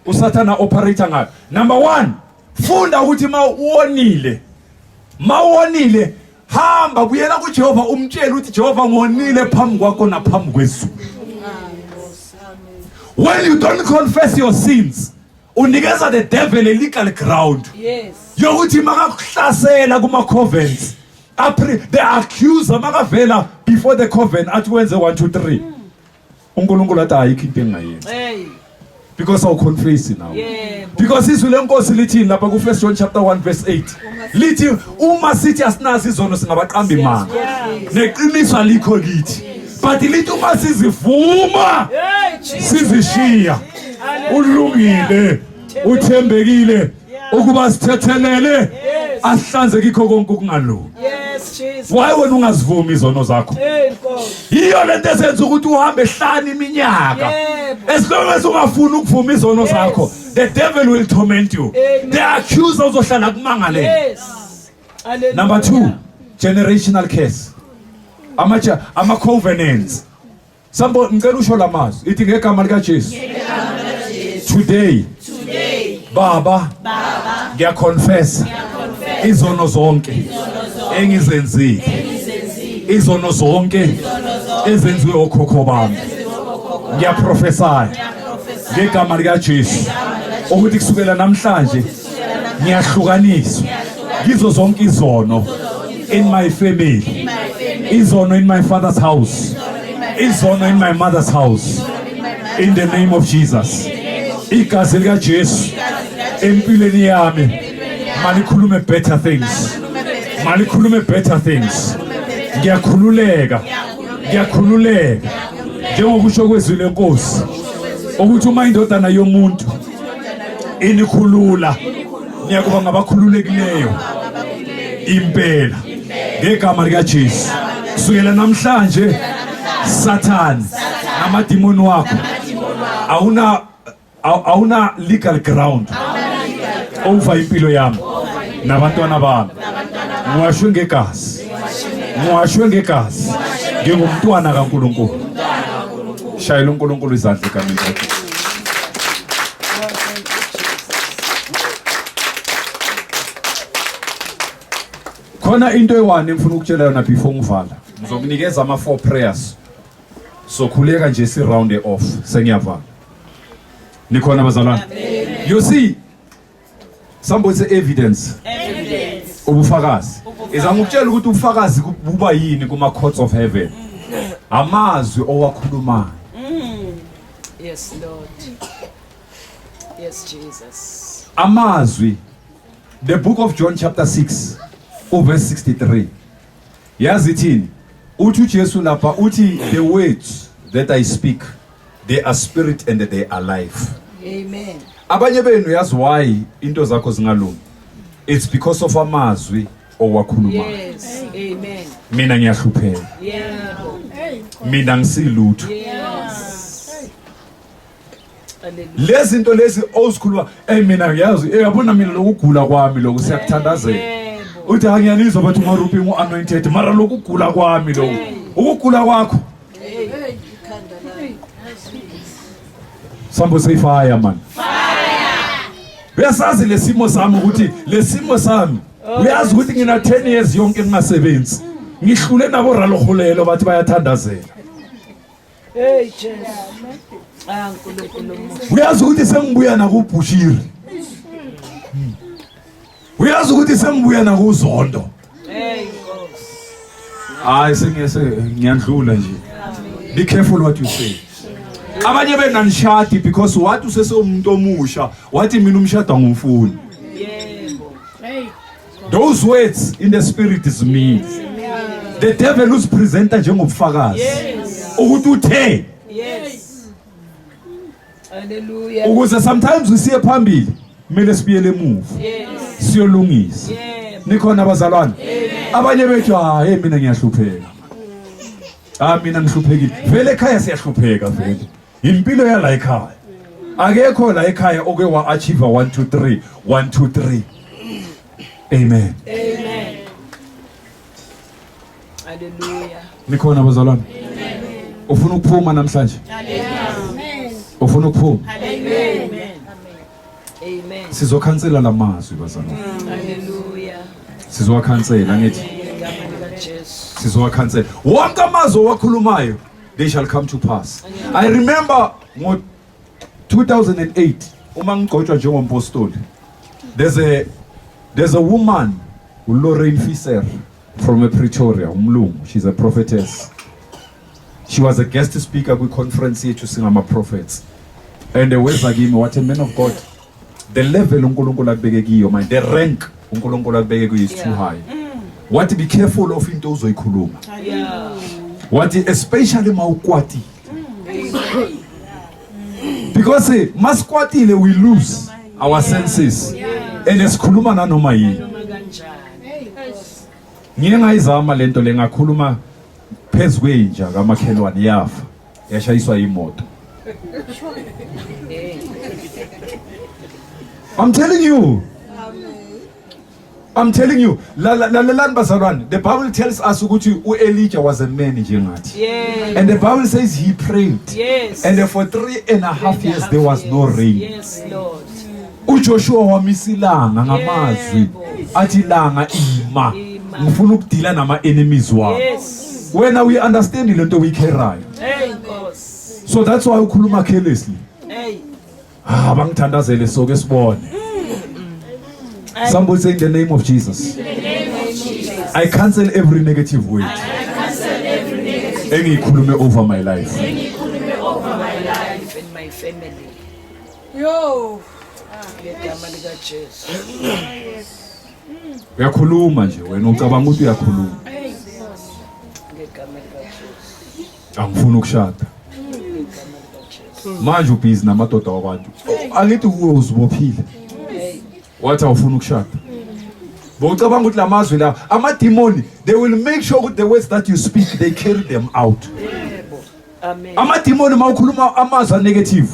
uSathana operate ngayo. Number 1, funda ukuthi mawonile, mawonile, hamba buyela kuJehova, umtshele ukuthi, "Jehova, ngonile phambi kwakho naphambi kwezulu." When you don't confess your sins, unikeza the devil a legal ground yokuthi makakuhlasela kuma covenants, apri the accuser makavela before the covenant athi wenze 1 2 3, uNkulunkulu athi, "Ayikho into engayenza," Hey. because awuconfess now. Because izwi lenkosi lithini lapha ku 1 John chapter 1 verse 8? Lithi uma sithi asinazo izono, singabaqamba imanga, neqiniso alikho kithi, but lithi uma sizivuma, Hey, Jesus. sizishiya, ulungile, uthembekile ukuba sithethelele, asihlanze kikho konke ukungalungi. Yes, Jesus. Why wena ungazivumi izono zakho? Hey, Nkosi. Yiyo lento esenza ukuthi uhambe hlanu iminyaka. As long as ungafuni ukuvuma izono zakho, the devil will torment you. Amen. The accuser uzohlala kumangalela. Yes. Hallelujah. Number 2, generational curse, ama covenants. Sambo, ngicela usho lamazwi, ithi, "Ngegama lika Jesu, today, Baba, ngiyaconfess izono zonke engizenzile, izono zonke ezenziwe okhokho bami. Ngiyaprophesy ngegama lika Jesu ukuthi kusukela namhlanje ngiyahlukaniswa kizo zonke izono in my family, izono in my father's house, izono in my mother's house, in the name of Jesus. Igazi lika Jesu empilweni yami malikhulume better things, malikhulume better things. Ngiyakhululeka, ngiyakhululeka njengokusho kwezwi lenkosi ukuthi uma indodana yomuntu inikhulula, niyakuba ngabakhululekileyo impela. Ngegama likaJesu, kusukela namhlanje, Satan namadimoni wakho, awuna legal ground over impilo yami nabantwana bami. Ngiwashwe ngegazi, ngiwashwe ngegazi, ngingumntwana kaNkulunkulu." Shayela uNkulunkulu izandla egameni likaJesu. Oh, thank you, Jesus. Khona into eyi-one engifuna ukutshela yona before ngivala. Ngizokunikeza ama-four prayers, sokhuleka nje, si-round off, sengiyavala. Nikhona, bazalwane? You see, somebody say, "Evidence." Evidence. Ubufakazi. Izama ukutshela ukuthi ubufakazi buba yini kuma-courts of heaven, amazwi owakhulumayo. Yes, Lord. Yes, Jesus. Amazwi. The book of John chapter 6 uverse 63, yazi ithini? Uthi uJesu lapha, uthi, "The words that I speak, they are spirit and they are life." Amen. Abanye benu, yazi why into zakho zingalungi? It's because of amazwi owakhulumayo. Yes. Amen. "Mina ngiyahlupheka." Yebo. "Mina ngisilutho." Yes. Hallelujah. Lezi zinto lezi ozikhuluma, "Hey, mina ngiyazi, eh, yabona mina lokugula kwami lokhu," siyakuthandazela. Yebo. Uthi angiyanizwa bathi uMarupi ngu-anointed mara lokugula kwami lo. Ukugula kwakho. Sambo say fire man. Uyasazi lesimo sami ukuthi lesimo sami uyazi ukuthi ngina 10 years yonke ngingasebenzi. Ngihlule nabo ralogolelo bathi bayathandazela. Hey Jesu. Ah uNkulunkulu omuhle. Uyazi ukuthi sengibuya nakuBushiri. Uyazi ukuthi sengibuya nakuZondo. Hey Nkosi. Hayi sengiyese ngiyandlula nje. Be careful what you say. Abanye benanishadi because wathi usesewumuntu omusha, wathi mina umshado angumfuni. Yebo. Those words in the spirit is me. The devil uzipresenta njengobufakazi. Ukuthi uthe Yes. Hallelujah. ukuze sometimes usiye phambili kumele sibuyele emuva. Yes. Siyolungisa. Yebo. Nikhona abazalwane? Abanye bethu ah hey mina ngiyahlupheka. Ah mina ngihluphekile. Vele ekhaya siyahlupheka vele. Impilo yala ekhaya. Akekho la ekhaya oke wa achieve 1 2 3 1 2 3. Amen. Amen. Hallelujah. Nikhona abazalwane? Ufuna ukuphuma namhlanje? Ufuna ukuphuma? Amen. Amen. Sizokhansela lamazwi bazalwane. Hallelujah. Sizowakhansela ngithi Ngegama likaJesu. sizowakhansela. Wonke amazwi owakhulumayo they shall come to pass. I remember ngo 2008 uma ngigcotshwa njengompostoli. There's a woman, Lorraine Fisser from Pretoria, umlungu. She's a prophetess. She was a guest speaker kwi-conference yethu singama prophets. And weza kimi wathi man of God, the level uNkulunkulu akubeke kiyo man, the rank uNkulunkulu akubeke kuyo is too high. Wathi be careful of into ozoyikhuluma. Yeah. Wathi especially mawukwatile. Because masikwatile we lose our senses. And sikhuluma nanoma yini. Noma kanjani. Ngiye ngayizama lento le ngakhuluma phezu kwenja kamakhelwane yafa. Yashayiswa imoto. I'm telling you. I'm telling you. Lalelani bazalwane, the Bible tells us ukuthi uElijah was a man njengathi. Yes. And the Bible says he prayed. Yes. And for 3.5 years there was no rain. Yes, Lord. uJoshua wamisa ilanga ngamazwi Yebo. athi ilanga ima. Ima. Ngifuna ukudila nama enemies wami. Yes. Wena we understand lento uyikherayo. Hey Nkosi. So that's why ukhuluma carelessly. Hey. Ah bangithandazele soke sibone. Somebody say in the name of Jesus. I cancel every negative word. Engiyikhulume over my life. Life and my family. Yo. Ngegama likaJesu. Uyakhuluma nje wena ucabanga ukuthi uyakhuluma. Ngegama likaJesu. Angifuni ukushada. Ngegama likaJesu. Manje ubhizi namadoda wabantu. Angithi kuwe uzibophile. Hey. Wathi awufuni ukushada. Bocabanga ukuthi lamazwi la amademoni they will make sure ukuthi the words that you speak they carry them out. Yebo. Amen. Amademoni mawukhuluma amazwi negative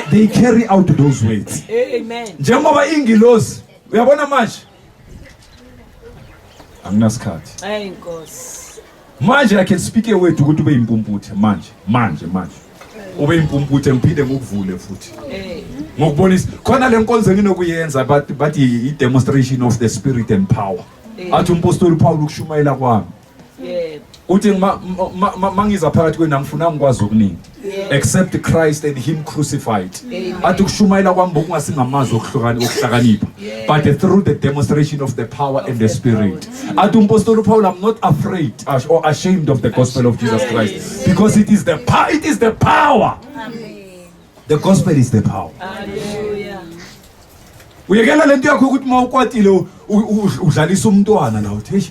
they carry out those words. Amen. Njengoba ingilozi uyabona manje anginasikhathi. Hey Nkosi. Manje I can speak a word ukuthi ube impumputhe manje manje manje. Ube impumputhe ngiphinde ngikuvule futhi. Hey. Ngokubonisa khona le nkonzo enginokuyenza but i demonstration of the spirit and power. Athi umpostoli Paul ukushumayela kwami. Yebo. Uthi mangiza phakathi kwenu angifuna ngikwazi okuningi except Christ and him crucified. Athi ukushumayela kwami bokungasingamazwi okuhlakanipha but through the demonstration of the power and the spirit. Athi umpostoli Paul I'm not afraid or ashamed of the gospel of Jesus Christ because it is the power, it is the power. The gospel is the power. Hallelujah. Uyekela lento yakho ukuthi mawukwatile udlalisa umntwana la uthi hey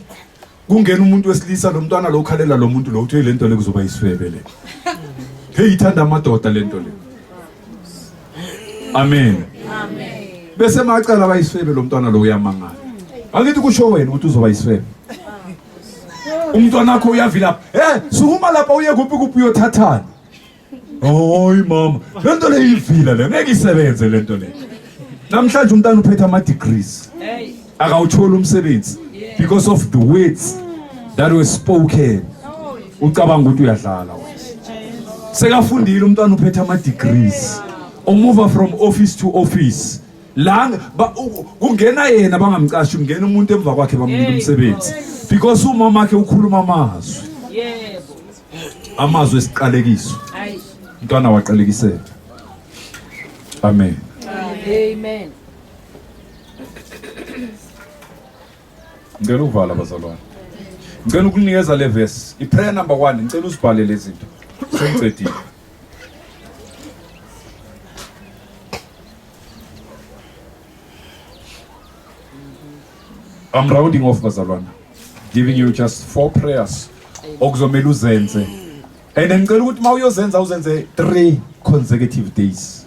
kungena umuntu wesilisa lo mntwana lo ukhalela lo muntu lo uthi lento le kuzoba isifebe le. Hey ithanda amadoda lento le. Amen. Amen. Bese macala bayisifebe lo mntwana lo uyamangala. Angithi kusho wena ukuthi uzoba isifebe. Umntwana wakho uyavilapha. Eh sukuma lapha uye kuphi kuphi uyothathana. Hayi mama, lento le ivila le ngeke isebenze lento le. Namhlanje umntana uphethe ama degrees. Hey. Akawuthola umsebenzi. Because of the words that were spoken. Ucabanga ukuthi uyadlala wena. Sekafundile umntwana uphethe ama degrees. Umuva from office to office. La kungena yena bangamcashi kungena umuntu emva kwakhe bamnika umsebenzi. Because umama wakhe ukhuluma amazwi. Yebo. Amazwi esiqalekiso. Umntwana waqalekiseka. Amen. Amen. Ngicela ukuvala bazalwane. Ngicela ukunikeza le verse. I prayer number 1 ngicela uzibhale lezi zinto. Sengicedile. I'm rounding off bazalwane. Giving you just four prayers okuzomela uzenze. And ngicela ukuthi mawuyozenza uzenze 3 consecutive days.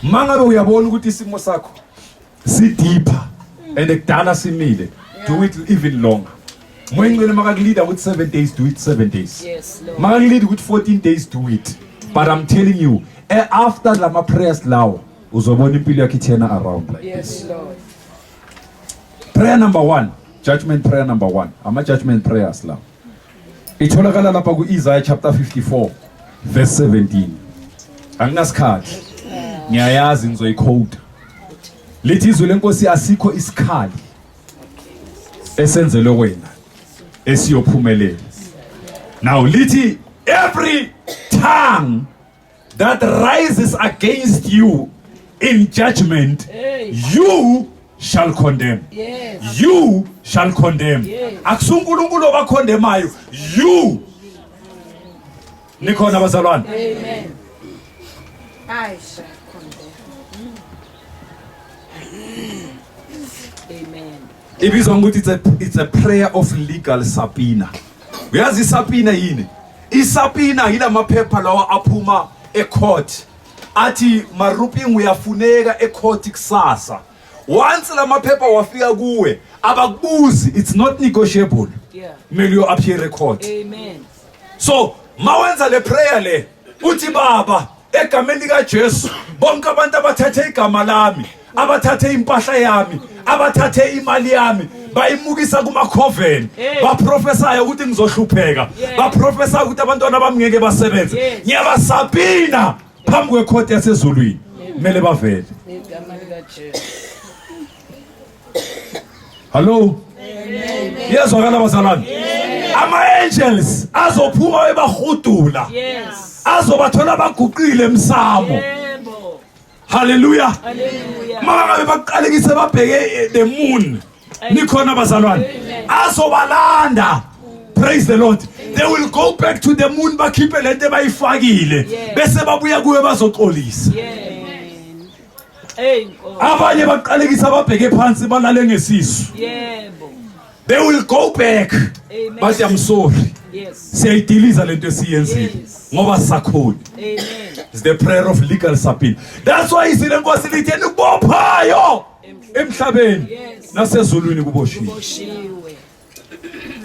Mangabe uyabona ukuthi isimo sakho si deeper and kudala simile do it even longer. Moyingcwele makakuleader with 7 days do it 7 days. Yes, Lord. Makakulead with 14 days do it. But I'm telling you after lama prayers lawo uzobona impilo yakho ithena around like Yes, this. Lord. Prayer number 1, judgment prayer number 1. Ama judgment prayers lawo. Itholakala lapha ku Isaiah chapter 54 verse 17. Anginasikhathi. Ngiyayazi ngizoyiquote. Lithi izwi lenkosi asikho isikhali esenzelwe wena esiyophumelela. Now lithi every tongue that rises against you in judgment you shall condemn. Yes. You shall condemn. Yes. Akusunkulunkulu obacondemayo you. Nikhona bazalwane? Amen. I shall condemn. Amen. Ibizwa ngokuthi it's a prayer of legal subpoena. Uyazi isubpoena yini? Isubpoena yilamaphepha lawa aphuma ecourt. Athi Maruping uyafuneka ecourt kusasa. Once lamaphepha wafika kuwe abakubuzi, it's not negotiable. Yeah. Kumele uyo appear ecourt. Amen. So mawenza le prayer le uthi baba egameni lika Jesu bonke abantu abathathe igama lami abathathe impahla yami abathathe imali yami bayimukisa kuma coven baprofesayo ukuthi ngizohlupheka baprofesayo ukuthi abantwana bami ngeke basebenze ngiyabasabina phambi kwecourt yasezulwini kumele bavele Igama lika Jesu. Hello. Yezwakala bazalwane. Ama angels azophuma ebahudula. Yes. Azobathola baguqile emsamo. Yebo. Hallelujah. Hallelujah. Mama ngabe baqalekise babheke the moon. Nikhona bazalwane. Azobalanda. Praise the Lord. They will go back to the moon bakhiphe lento abayifakile bese babuya kuwe bazoxolisa. Amen. Hey Nkosi. Abanye baqalekisa babheke phansi balale ngesisu. Yebo. They will go back. Amen. But I'm sorry. Yes. Siyayidiliza lento esiyenzile Yes. ngoba sisakhona. Amen. It's the prayer of legal subpoena. That's why izwi lenkosi lithi enikubophayo emhlabeni Yes. nasezulwini kuboshiwe. Boshiwe.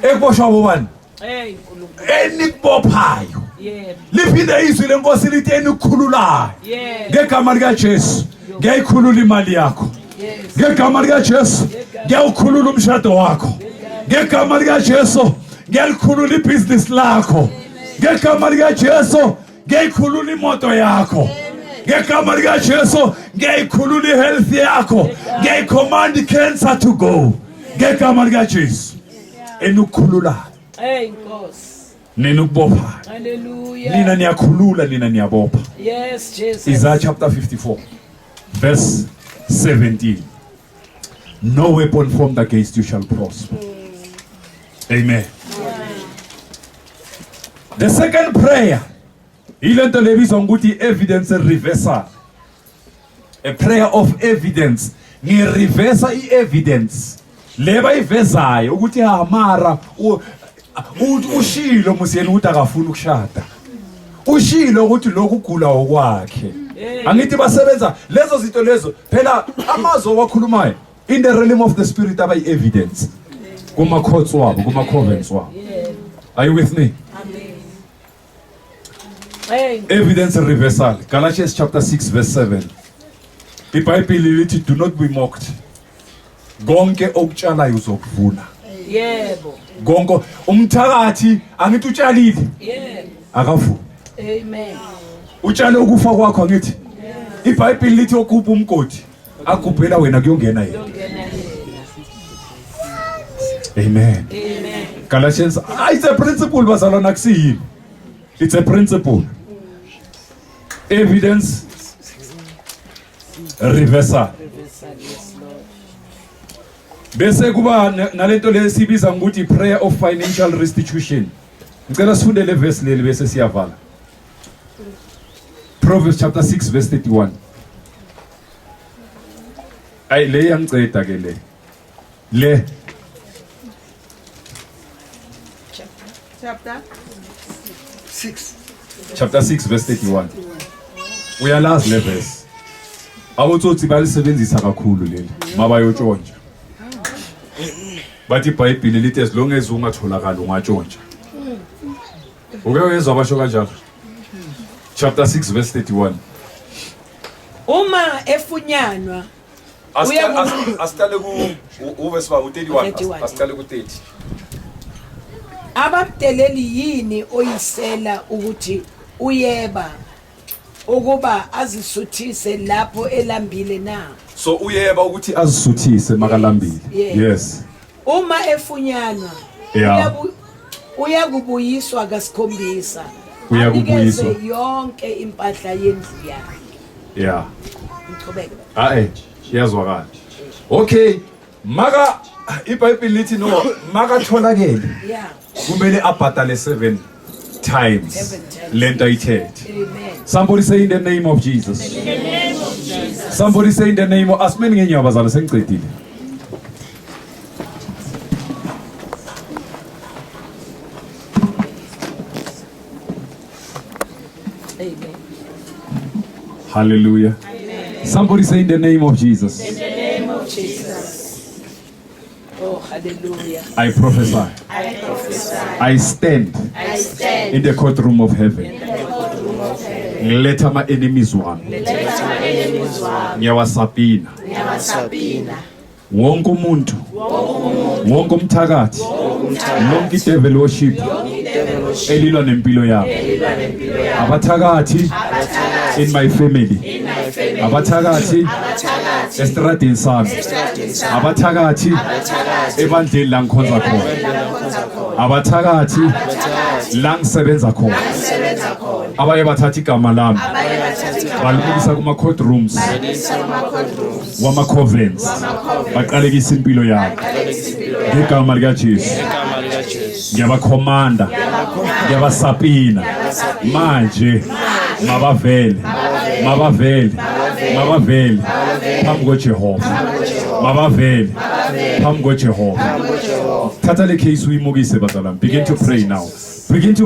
Ekuboshwa bobani? Hey Nkulunkulu. Enikubophayo. Yebo. Liphinde izwi lenkosi lithi enikukhululayo. Yes. Ngegama lika Jesu ngiyayikhulula imali yakho. Yes. Ngegama lika Jesu ngiyawukhulula umshado wakho. Ngegama lika Jesu ngiyalikhulula ibhizinisi lakho. Ngegama lika Jesu ngiyayikhulula imoto yakho. Ngegama lika Jesu ngiyayikhulula ihealth yakho. Ngiyayicommand cancer to go. Ngegama lika Jesu. Enukhulula Hey Nkosi. nina ukubopha. Hallelujah. Nina niyakhulula nina niyabopha. Yes Jesus. Isaiah chapter 54 verse 17. No weapon formed against you shall prosper. Amen. The second prayer, ilento lebizwa ngokuthi evidence reversal. A prayer of evidence. Ngireversa i-evidence le bayivezayo ukuthi hamara ushilo musiyena ukuthi akafuni ukushada. Ushilo ukuthi lokhu ugula okwakhe. Angithi basebenza lezo zinto lezo phela amazwi owakhulumayo in the realm of the spirit abayi evidence kuma courts wabo kuma convents wabo. Are you with me? Hey Evidence reversal. Galatians chapter 6 verse 7. IBhayibheli lithi do not be mocked. Konke okutshalayo uzokuvuna. Yebo. Konke umthakathi angithi utshalile. Yebo. Akavuni. Amen. Utshale ukufa kwakho angithi. IBhayibheli lithi ogubha umgodi agubhela wena kuyongena yena. Amen. Amen. Galatians, it's a principle bazalwana akusiyini. It's a principle. Evidence reversal. Reversal, yes Lord. Bese kuba nalento lesibiza ngokuthi prayer of financial restitution. Ngicela sifunde le verse leli bese siyavala. Proverbs chapter 6 verse 31. Ay le yangiceda ke le. Le Chapter 6. Chapter 6 verse 31. Uyalazi le verse. Abotsotsi balisebenzisa kakhulu leli mabayotshontsha. Bathi iBhayibheli lithi as long as ungatholakali ungatshontsha. Uke wezwa basho kanjalo. Chapter 6 verse 31. Uma efunyanwa Asiqale ku uverse 31 31. Asiqale ku 30. Abamdeleli yini oyisela ukuthi uyeba ukuba azisuthise lapho elambile na? So uyeba ukuthi azisuthise makalambile. Yes. Yes. Uma efunyanwa Yeah. uyakubuyiswa kasikhombisa. Uyakubuyiswa. Anikeze yonke impahla yendlu yakhe. Yeah. Ngiqhubeke. Hayi, iyazwakala. Okay, maka iBhayibheli lithi no makatholakele Yeah. kumele abhadale 7 times Seven times. lento ayithethe. Amen. Somebody say in the name of Jesus. In the name of Jesus. Somebody say in the name of asimeni ngenyawo bazala sengicedile. Amen. Hallelujah. Amen. Somebody say in the name of Jesus. In the name of Jesus. Oh, hallelujah. I prophesy. I prophesy. I stand. I stand in the courtroom of heaven. In the courtroom of heaven. Ngiletha ama enemies wami. Ngiletha ama enemies wami. Ngiyawasapina. Ngiyawasapina. Wonke umuntu. Wonke umthakathi. Yonke devil worship. Elilwa nempilo yami. Abathakathi in my family. Abathakathi estradini sami. Abathakathi ebandleni la ngikhonza khona. Abathakathi la ngisebenza khona. Abaye bathatha igama lami balibukisa kuma courtrooms wama convents baqalekisa impilo yami ngegama lika Jesu. Ngiyabakhomanda, ngiyabasapina manje, mabavele, mabavele, mabavele phambi koJehova, mabavele phambi koJehova. Thatha le case uyimukise bazalwane. Begin to pray now. Begin to